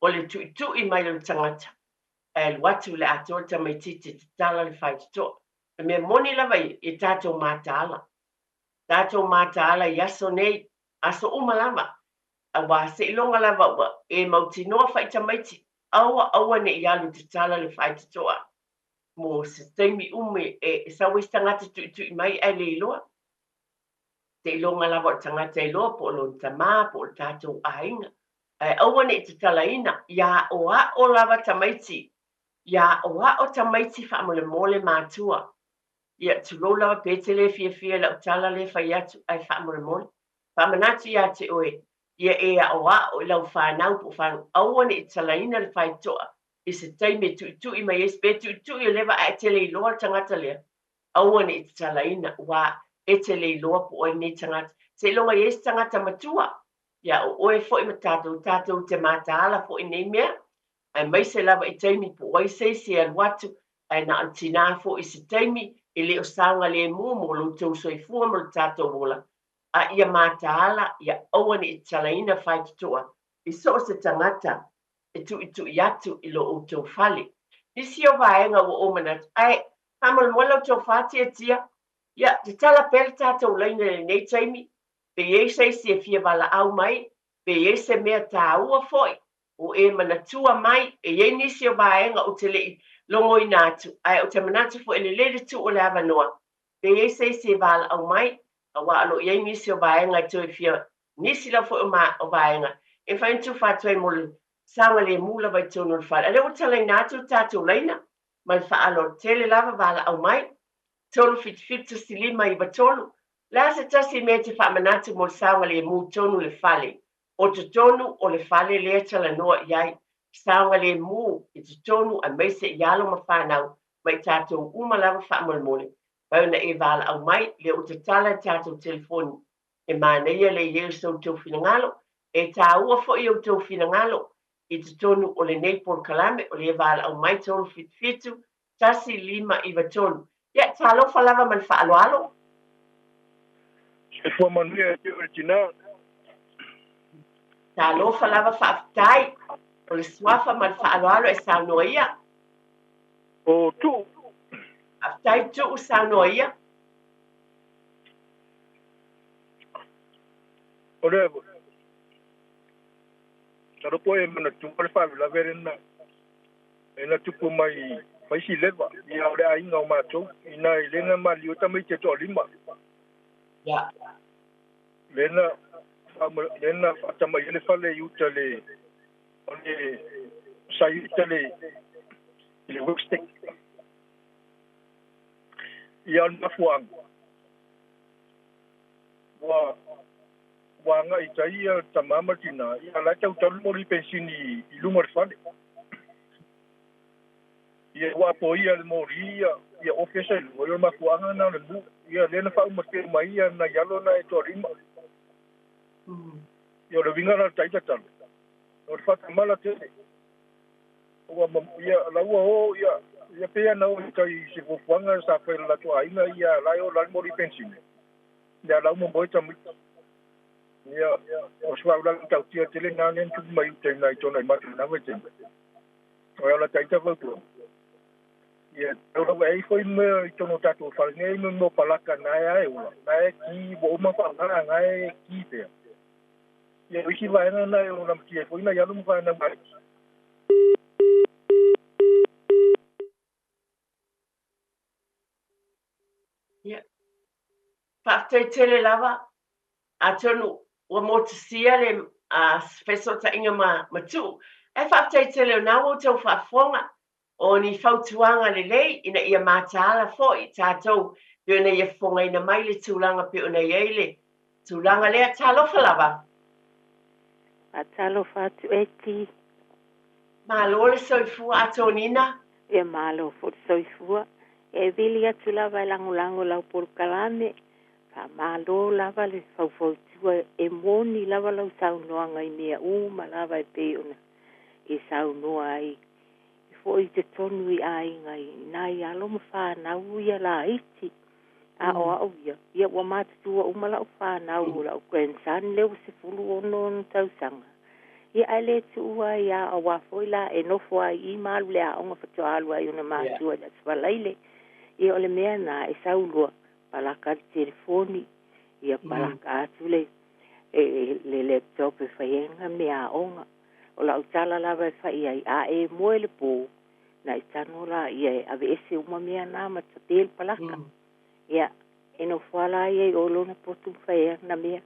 o le tuitui mai o le tagata, ae alu atu i le atoa le tamaitiiti e tatala le faitotoa. O le mea moni lava ia, ia tatou mataala. Tatou mataala i aso nei, aso uma lava, aua seiloga lava ua e mautinoa fai tamaiti, aua aua ne i alu tatala le faitotoa mo se taimi umi e sau ai se tagata tuitui mai ae le iloa. Seiloga lava o le tagata iloa po o lona tamā po o le tatou aiga. Ae aua ne i tatalaina, ia aʻoaʻo lava tamaiti, ia aʻoaʻo tamaiti faamolemole matua. Ia, tulou lava pe te le fiafia i lau tala lea fai atu, ae faamolemole. Faamanatu ia te oe, Ia e aoao i lau fanau po o fanau, aua ne i tatalaina le faitotoa i se taimi e tuitui mai ai, pe tuitui o leva ae e te le iloa le tagata lea, aua ne i tatalaina, aua e te le iloa po o ai lenei tagata. Seiloga e i ai se tagata matua, ia o oe foi ma tatou, tatou te mataala foi i nei mea, aemaise lava i taimi po o ai se isi e alu atu, ae na o le tinā foi i se taimi e le o saogalemu mo lo outou soifua ma lo tatou ola, a ia mataala, ia aua ne i tatalaina faitotoa i so o se tagata e tuitui atu i lo outou fale. Nisi o vaega ua ou manatu, ae faamolemole lau tofa Tiatia, ia tatala pea le tatou laina i lenei taimi, pe i ai se isi e fia valaau mai, pe i ai se mea taua foi o e manatua mai, e i ai nisi o vaega ou te le i logoina atu, ae ou te manatu foi e lelei le tuu o le avanoa, pe i ai se isi e valaau mai, aua o lo o i ai nisi o vaega e toe fia, nisi lava foi o vaega e mafai ona tufa atu ai mo le saogalemu lava i totonu o le fale. A o lea ua talaina atu le tatou laina ma le faaaloalo tele lava, valaau mai, 377 1593. O le a se tasi mea e te faamanatu mo le saogalemu i totonu o le fale? O totonu o le fale lea e talanoa i ai, saogalemu i totonu aemaise i alo ma fanau ma i tatou uma lava faamolemole. Mafai ona e valaau mai, lea ua tatala le tatou telefoni. E manaia le i ai o so outou finagalo. E taua foi i outou finagalo i totonu o lenei polokalame, o lea e valaau mai 377 1593. Ia, talofa lava ma le faaaloalo. Soifua manuia e te oe tinā. Talofa lava faafetai. O le suafa ma le faaaloalo e saunoa ia. O Tuu. Faafetai Tuu, saunoa ia. O le masalo po e manatua le faalavelave lena e na tupu mai faisi leva ia o le aiga o matou ina i lena maliu tamaiti e toalima. Ia. Lena lena faatamai ai le fale i uta le o le sa i uta le i le workstick. Ia o le mafuaaga ua ua agai i tai ia tama ma le tina, ia la e tautau le moli pensini i luga o le fale. Ia ua apoia le moli ia ia ofe sa i luga, ia o le mafuaaga lena o le mu. Ia lea na faauma mai ia nai alo na e toalima. Ia o le uiga la o le taita talo, o le faatamala tele. Ua ia la ua o ia ia pei ona o i tai i se fuafuaga sa fai e le latou aiga ia la e ola ai le moli pensini. Ia la ua momoe tamaiti. Ia o se faalavelave matautia tele lena lea na tupu mai uta i ina i tona i matou i lena vaitaimi. O le taita fautua. Ia tau lava e ai foi mea i totonu o tatou fale nei me mea o palaka na e ae ola, na e ki ua uma faaaoga na e ki pea. Ia o isi vaega na e ono lamatia ai foi nai alo ma fanau mai. Ia, faafetai tele lava. Atonu ua motusia le fesootaiga ma ma Tuu. Ae faafetai tele o na ua outou faafofoga o ni fautuaga lelei ina ia mataala foi tatou pei ona ia fofogaina mai le tulaga pei ona i ai le tulaga lea. Talofa lava. Faatalofa atu Eti. Malo le soifua Atonina. Ia malo foi le soifua. E vili atu lava e lagolago lau polokalame. Faamalo lava le faufautua e moni lava lau saunoaga i mea uma lava e pei ona e saunoa ai foi i totonu i aiga i nai alo ma fanau ia laiti. A o au ia, ia ua matutua uma lau fanau, o lau grandson lea ua 16 ona tausaga. Ia ae le tuua ai lava aua foi la e nofo lava i i ma alu i le aoga faatoa alu ai ona matua i le Aso Faraile. Ia o le mea lena e sau loa palaka le telefoni, ia palaka atu le le laptop e fai ai ana meaaoga. O lau tala lava e fai i ai, a e moe le po, na e tago laia e aveese uma mea na ma tape le palaka. Ia, e nofo lava la ia i o lona potu ma fai ai ana mea.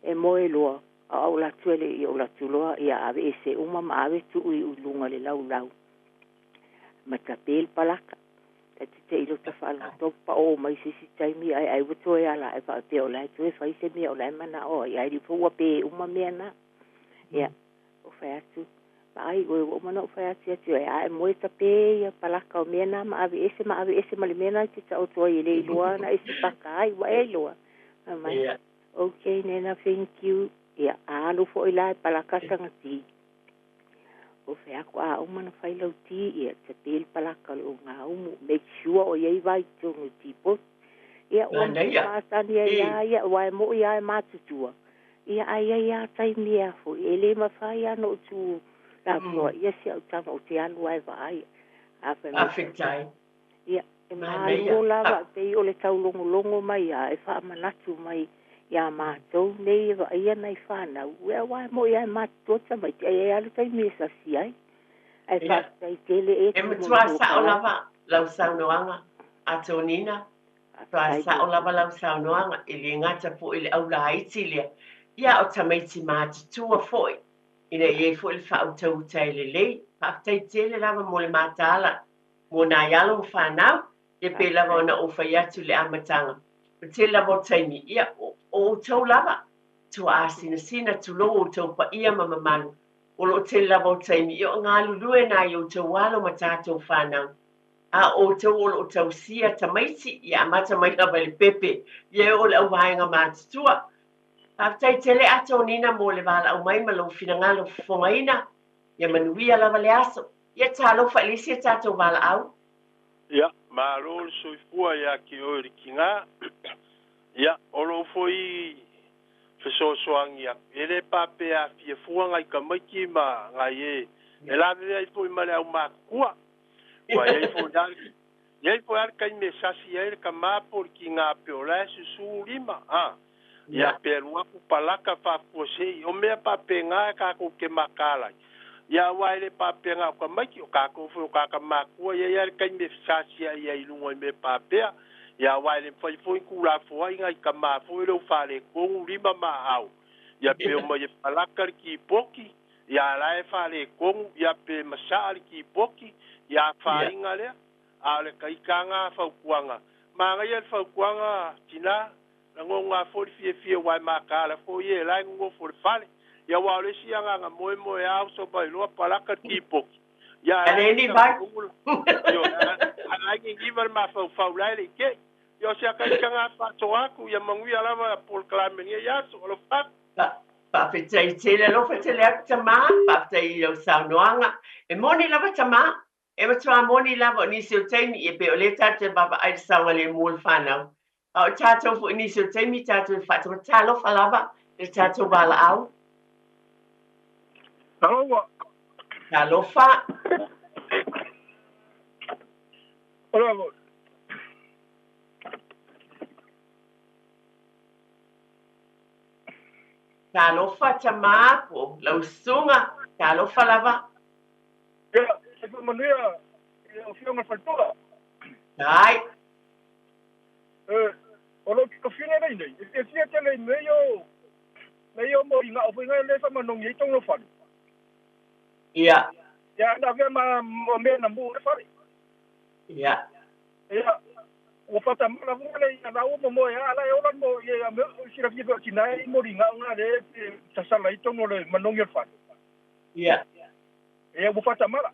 E moe loa, a o au alu atu e le i ou alu atu loa, ia aveese uma ma ave tuu i luga o le laulau ma tape le palaka. Ta te te ilo ta whaaloto pa o mai se si taimi ai ai wato e ala e whaapea o lai toe whai se mea o lai mana o ai ai fua pe uma mea na. Ia, o whai atu. Ma ai oe o mana o whai atu atu ai ai moe ta pe ia palaka o mea na ma ave ese ma ave ese ma le mea na te ta o toa i le iloa na ese paka ai wa e iloa. Mai. Okay, nena, thank you. Ia, alu fo i lai palaka sanga ti. O whai ako a uma na whai lau ti, ia, te pēl palaka o ngā umu. Make sure o iei vai tonu ti pot. Ia, o mātani ai ia, ia, wai mo ia e mātutua. Ia, ai ai a tai mea fo, e le mawhai ano tu la fo, ia si au tama o te alu ai vaai. A whai. Ia, e mālo lava, pei o le taulongolongo mai a, e whaamanatu mai, ia mātou nei e vaia nei whānau. Ua wai mo ia e mātua mai te ai alu tai me sa si ai. Ai whātai tele e. E matua sao lava lau saunoaga a Tonina. Matua sao lava lau saunoaga e le gata foʻi i le aulaiti lea. Ia o tamaiti matutua foʻi. Ina ia foʻi le faautauta e lelei. Faafetai tele lava mo le mataala. Mo nai alo ma whanau. Ia pe lava ona o whai atu le amataga. O te lava o taimi. Ia o outou lava. Tua asinasina tulou outou paia ma mamalu. O loo tele lava o taimi. Ia o galulue nai outou alo ma tatou whanau. A outou o loo tausia tamaiti. Ia amata mai lava i le pepe. Ia e o le auvaega matutua. Faafetai tele a Tonina mo le valaau mai ma lou finagalo fofogaina. Ia manuia lava le aso. Ia talofa i le isi a tatou valaau. Ia, malo le soifua ia ki oe le kiga. Ia, o lou foi fesoasoagi aku. E le papea afiafua ngai kamaiti ma ngai e. E lavevea ai foi ma le aumakukua. Ua iai foi iai foi ale kaimi e sasi ai le kamā po le kiga pe o lae susū lima. A. Ia pe alu aku palaka faafuasei. O mea papegā e kākou ke makalai. Ia ua e le papega o kamaiti o kākou foi o kakamakua ia ia le kaimi e sasi ai ai luga i mea papea. Ia ua e le mafai foi kulafoai ngai kamā foi le ufalekonu lima ma au. Ia pe o mai e palaka le kipoki. Ia lae falekonu. Ia pe masaa le kipoki. Ia faiga lea. A o le kaikaga fautuaga. Magaia le fautuaga tina. Lagoga foi le fiafia uae makala foi e lae gogofo le fale. Ia ua o le isi agaga moemoe ao so mai loa palaka le kipoki. Ia Aleni vai. Io alae gigiva le mafaufau lae le ike'i. Ia o se akaikaga faasoaku ia manuia lava polokalame ia aso o alofa. Faafetai tele alofa tele atu tamā. Faafetai i lau saunoaga. E moni lava tamā. E matuā moni lava o nisi o taimi ia pe o lea tatou te vaavaai i le saogalemu o le whanau. A o tatou foʻi nisi o taimi tatou e faatama talofa lava i le tatou valaau. Talofa. Talofa. Bravo. Talofa tamā po lau susuga. Talofa lava. Ia, e faamanuia i lau Afioga i le Faletua. Ai. O lou tofina nei nei, e fiafia tele i mea ia o mea ia o moliga o foʻi le faamanogi ai tonu o fale. Ia. Ia na avea ma mea na mu le fale. Ia. Ia, ua faatamala foʻi le ia laua ma moe a ala e ola mo ia mea silafia foi o tina e i moliga o ga le sasala ai tonu o le manogi o le fale. Ia. Ia ua faatamala.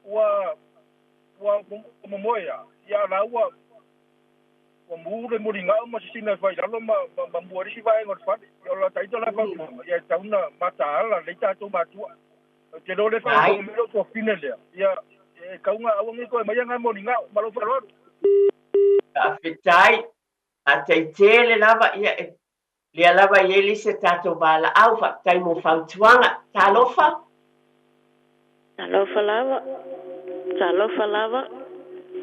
Ua ua momoe a ia laua ua mu le muligao ma sisina e failalo ma ma mua le isi vaega o le fale. Ia o la taita la fautuaga ia e tatau ona mataala lelei tatou matua. Ou te iloa o lea e faafofoga mai lou tuafafine lea, ia e tatau ona aua ne i toe aumaia na moligao ma lou faaaloalo. Faafetai, faafetai tele lava ia e lea lava e i ai le isi a tatou valaau, faafetai mo fautuaga. Talofa. Talofa lava. Talofa lava.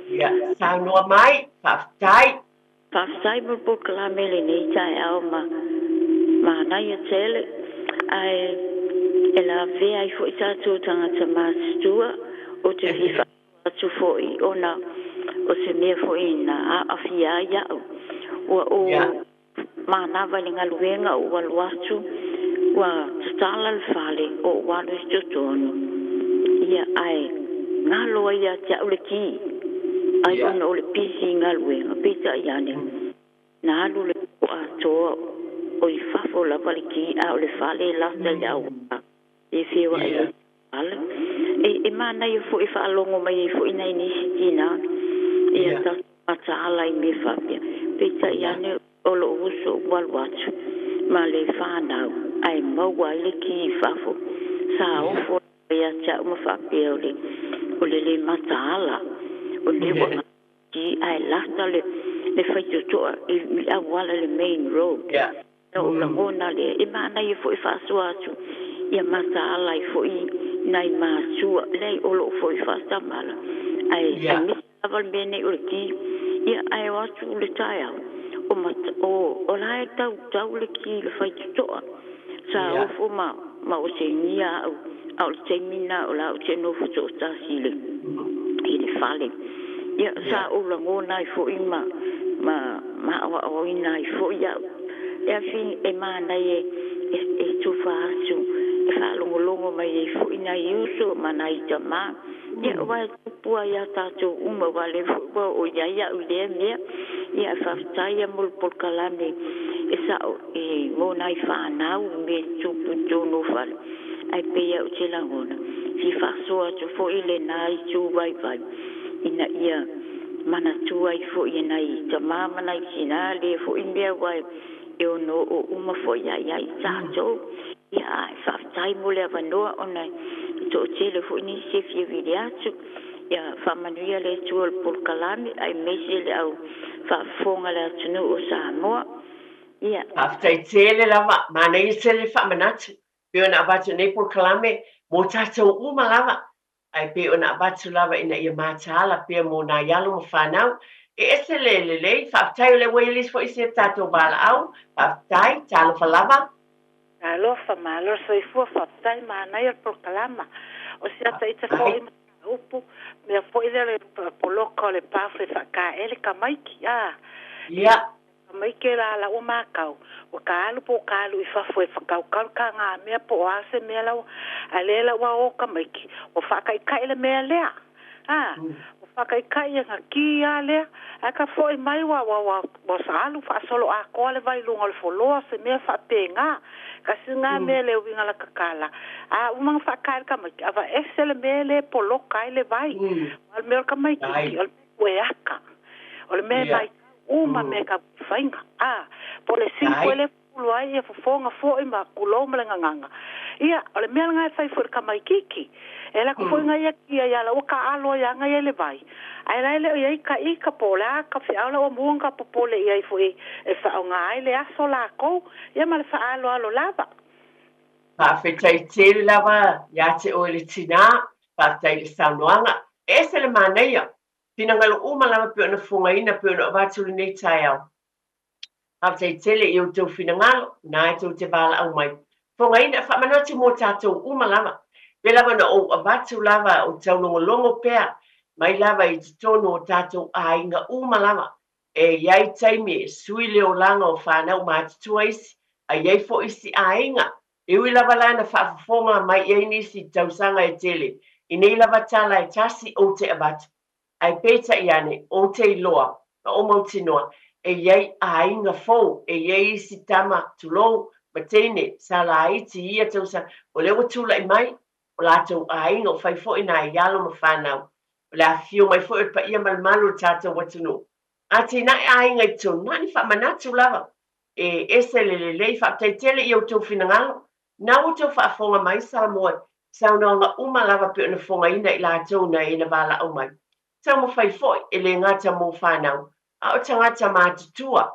Ia, saunoa mai, faafetai. Faafetai mo le polokalame i lenei taeao ma manaia tele, ae e lavea ai foi tatou tagata matutua. Ou te fia faasoa atu foi ona o se mea foi na aafia ai a'u. Ua ou manava i le galuega ou alu atu ua tatala le fale ou alu i totonu, ia ae galo ai ia te a'u le ki. Ai ona o le pisi i galuega, peitai ane, na alu le po atoa o i fafo lava le ki a o le fale e lata i le auala e feoai ai ala. E manaia foi e faalogo mai ai foi nai nisi tinā ia tatou mataala i mea faapea. Peitai ane o lou uso ua alu atu ma le fanau ae maua ai le ki i fafo. Sa ofo ia te au ma faapea o le o le lē mataala o lea ua ki ae lata le faitotoa i le auala le main road. Na ou lagona lea e manaia foi faasoa atu ia mataala ai foi nai matua leai o loo foi faatamala ae aemaise lava le mea nei o le ki ia ae o atu le taeao o o o la e tautau le ki i le faitotoa sa ofo ma ma osegia au a o le taimi lena o la ou te nofo toatasi i le i le fale ia sa ou lagona ai foi ma ma ma aoaoina ai foi au e afi e manaia e e tufa atu e faalogologo mai ai foi nai uso ma nai tamā ia aua e tupu ai iā tatou uma aua o lea foi ua oo i ai au i lea mea ia ae faafetai lava mo le polokalame e sa'o e mo nai fanau i mea e tupu i totonu o fale ae pei lava ou te lagona fia faasoa atu foi lena itu vaivai ina ia manatua ai foi e nai tamā ma nai tinā lea foi mea aua e ono oo uma foi ia ia i tatou. Ia ae faafetai mo le avanoa ona e toatele foi nisi e fia vili atu. Ia faamanuia le Atua i le polokalame aemaise le au faafofoga a le atunuu o Samoa. Ia. Faafetai tele lava, manaia tele le faamanatu pei ona avatu i nei polokalame mo tatou uma lava, ae pei ona avatu lava ina ia mataala pea mo nai alo ma fanau. E ese le lelei, faafetai o lea ua i ai le isi foi isi a tatou valaau, faafetai, talofa lava. Talofa, malo le soifua, faafetai, manaia le polokalama. O si ata ita foi mataupu, mea foi lea o le poloka o le pafu e faataele tamaiti, a. Tamaiti e lala ua matau, ua ta alu po o ta alu i fafo e fatautalu taga mea po o a se mea la ua, a lea la ua o tamaiti, ua faataitai le mea lea. A, ua faataitai e na ki a lea, ae ka foi mai ua ua ua ua alu faasolo atoa le vai i luga o le foloa se mea faapena. Kasi na mea le uiga la tatala, a uma na faatae le tamaiti, aveese le mea lea e poloka ai le vai. O le mea o le tamaititi, o le mea e ata. O le mea e matau uma mea e tau faiga. A, po o le sili foi lea e fufulu ai ia fofoga foi ma tulou ma le gagana. Ia, o le mea lena e fai foi i le tamaititi. E alu atu foi nai ia ia la ua taaalo ai lava ia i le vai, ae la e le o i ai ka ika po o le a ka feau la ua mua ona ka popole i ai foi e faaaoga ai le aso lakou, ia ma le faaaloalo lava. Faafetai tele lava ia te oe le tinā, faafetai i le saunoaga. E ese le manaia, finagalo uma lava pei ona fofogaina pei ona avatu lenei taeao. Faafetai tele i outou finagalo, na e tou te valaau mai. Fofogaina, faamanatu mo tatou uma lava. Pei lava ona ou avatu lava o taulogologo pea mai lava i totonu o tatou aiga uma lava. E i ai taimi e sui le olaga o fanau matutua isi, a i ai foi isi aiga. E ui lava la na faafofoga mai i ai nisi i tausaga e tele, i nei lava tala e tasi ou te avatu. Ae peitai ane, ou te iloa, ma ou mautinoa, e i ai aiga fou, e i ai isi tama, tulou, ma teine, sa laiti i ia tausaga, o lea ua tulai mai, o latou aiga, o fai foi nai alo ma fanau. O le afifio mai foi o le paia ma le malu o le tatou atunuu. Atinae aiga i totonu, na ni faamanatu lava. E ese le lelei, faafetai tele i outou finagalo. Na ua outou faafofoga mai Samoa i saunoaga uma lava pei ona fofogaina i latou na e na valaau mai. Taumafai foi, e le gata mo fanau, a o tagata matutua.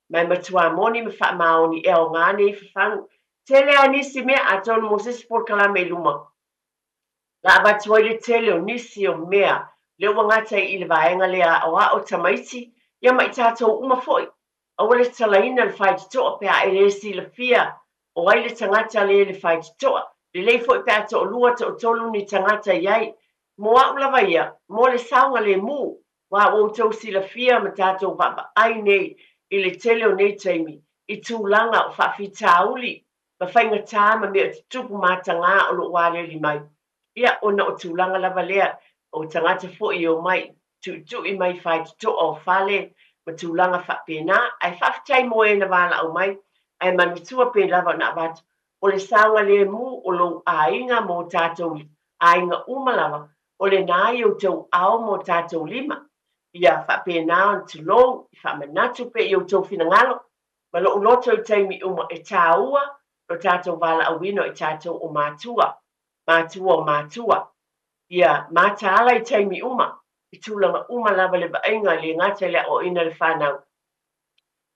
Ma e matua moni ma faamaoni e aoga nei fafagu. Tele a nisi mea, atonu mo se isi polokalame i luma. La avatu ai le tele o nisi o mea lea ua gata i le vaega lea aoao tamaiti, ia ma i tatou uma foi. Aua le tatalaina le faitotoa pe a e le silafia o ai le tagata lea i le faitotoa. Lelei foi pe a toalua, toatolu ni tagata i ai. Mo au lava ia, mo le saogalemu, aua ua outou silafia ma tatou vaavaai nei i le tele o nei taimi i tulaga o faafitauli ma faigata ma mea o tutupu matagā o lo o aleli mai. Ia, ona o tulaga lava lea o tagata foi e omai. Tuitui mai faitotoa o fale ma tulaga faapena, ae faafetai mo e na valaau mai, ae manatua pei lava ona avatu, o le saogalemu o lou aiga ma o tatou aiga uma lava, o lena i outou ao ma o tatou lima. Ia faapena ona tulou, i faamanatu pea i outou finagalo, ma lou loto i taimi uma e taua lo tatou valaauina o i tatou o matua, matua o matua. Ia mataala i taimi uma, i tulaga uma lava le vaaiga e le gata i le aoaoina o le fanau,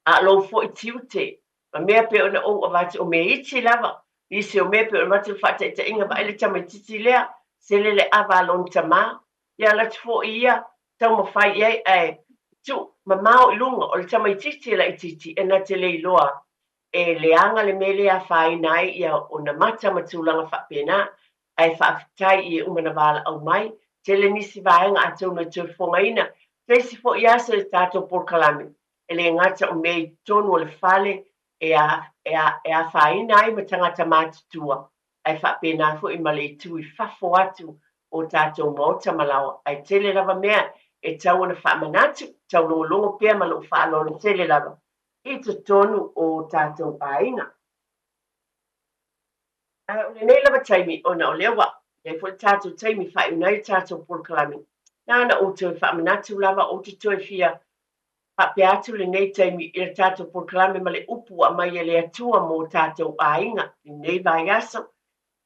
a o lou foi tiute ma mea pei ona ou avatu, o mea iti lava, nisi o mea pei ona avatu le faataitaiga, vaai le tamaitiiti lea, sele le ava a lona tamā, ia alu atu foi ia taumafai i ai, ae tuu mamao i luga, o le tamaitiiti e laitiiti e na te le iloa e leaga le mea lea e afaina ai ia ona mata ma tulaga faapena. Ae faafetai i e uma na valaau mai. Tele nisi vaega atonu e toe fofogaina se isi foi aso i le tatou polokalame, e le gata o mea i totonu o le fale e e afaina ai ma tagata matutua, ae faapena foi ma le itu i fafo atu o tatou maota ma laoa. Ae tele lava mea e tatau ona faamanatu, taulogologo pea ma lou faaaloalo tele lava i totonu o tatou aiga. Ae o lenei lava taimi, ona o lea ua i ai foi le tatou taimi e faaiuina ai le tatou polokalame, na ona ou toe faamanatu lava, ou te toe fia faapea atu lenei taimi i le tatou polokalame ma le upu ua aumai e le Atua mo tatou aiga i lenei vaiaso.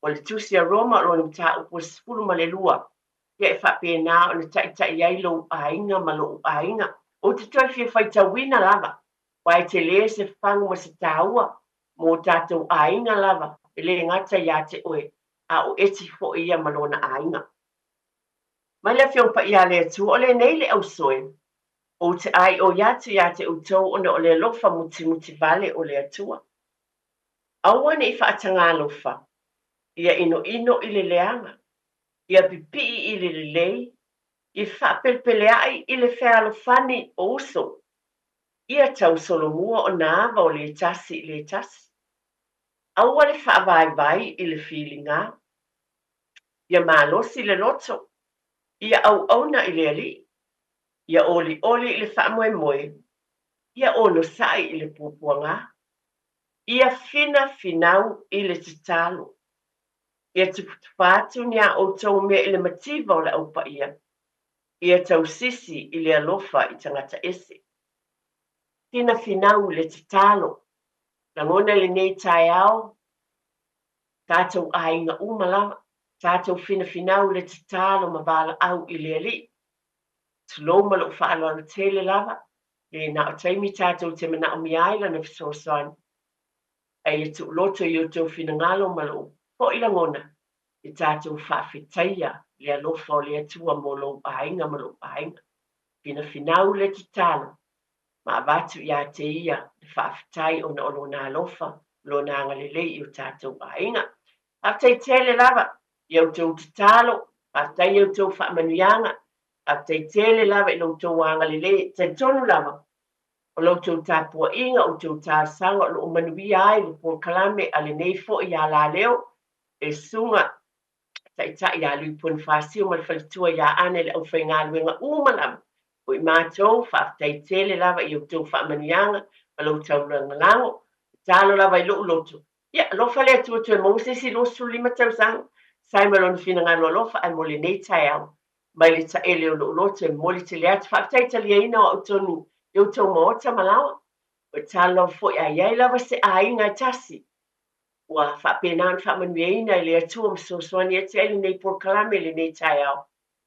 O le Tusi a Roma o lona mataupu e 12, ia e faapena ona taitai ai lou aiga ma lou aiga. Ou te toe fia faitauina lava, aua e tele se fagu ma se taua mo tatou aiga lava, e le gata ia te oe, a o Eti foi ia ma lona aiga. Mai le Afioga Paia a le Atua, o lenei le ausoe, ou te aioi atu ia te outou ona o le alofa mutimuti vale o le Atua. Aua ne i faatagā alofa, ia inoino i le leaga, ia pipii i le lelei, ia faapelepeleaʻi i le fealofani o uso, Ia tau solomua ona ava o le tasi i le tasi. Aua le faavaivai i le filiga. Ia malosi le loto. Ia auauna i le Alii. Ia olioli i le faamoemoe. Ia onosai i le puapuaga. Ia finafinau i le tatalo. Ia tufatufa atu ni a outou mea i le mativa o le Au Paia. Ia tausisi i le alofa i tagata ese. Finafinau i le tatalo. Lagona i lenei taeao, tatou aiga uma lava, tatou finafinau i le tatalo ma valaau i le Alii. Tulou ma lou faaaloalo tele lava, le na o taimi tatou te manaomia ai Lana fesoasoani. Ae ia tuuloto i outou finagalo ma lou foi lagona i tatou faafetaia le alofa o le Atua mo lou aiga ma lou aiga. Finafinau le tatalo ma avatu ia te Ia le faafetai ona o Lona alofa ma Lona agalelei i o tatou aiga. Faafetai tele lava i a outou tatalo, faafetai i a outou faamanuiaga, faafetai tele lava i lo outou agalelei. E talitonu lava o la outou tapuaiga, o outou talosaga o lo o manuia ai le polokalame a lenei foi alaleo e Susuga Taitai ia Lui Ponifasio ma le faletua ia Ane le aufaigaluega uma lava o i matou, faafetai tele lava i outou faamanuiaga ma lou taulagalago, tatalo lava i lou loto, ia alofa le Atua toe maua se isi 25 tausaga, sai ma lona finagalo alofa ae mo lenei taeao mai le taele o lou loto e momoli tele atu faafetai taliaina o au tonu i outou maota ma laoa, o le tatalo lava foi a i ai lava se aiga e tasi Ua faapena ona faamanuiaina e le Atua ma fesoasoani atu ai lenei polokalame i lenei taeao.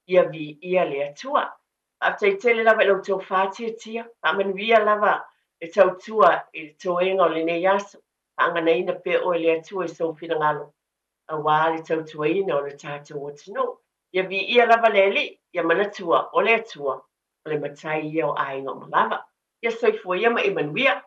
Ia viia le Atua. Faafetai tele lava i la outou faatiatia. Faamanuia lava le tautua i le toega o lenei aso. Faaganaina pea oe e le Atua i sou finagalo aua le tautuaina o le tatou atunuu. Ia viia lava le Alii, ia manatua o le Atua o le Matai ia o aiga uma lava. Ia soifua ia ma e manuia.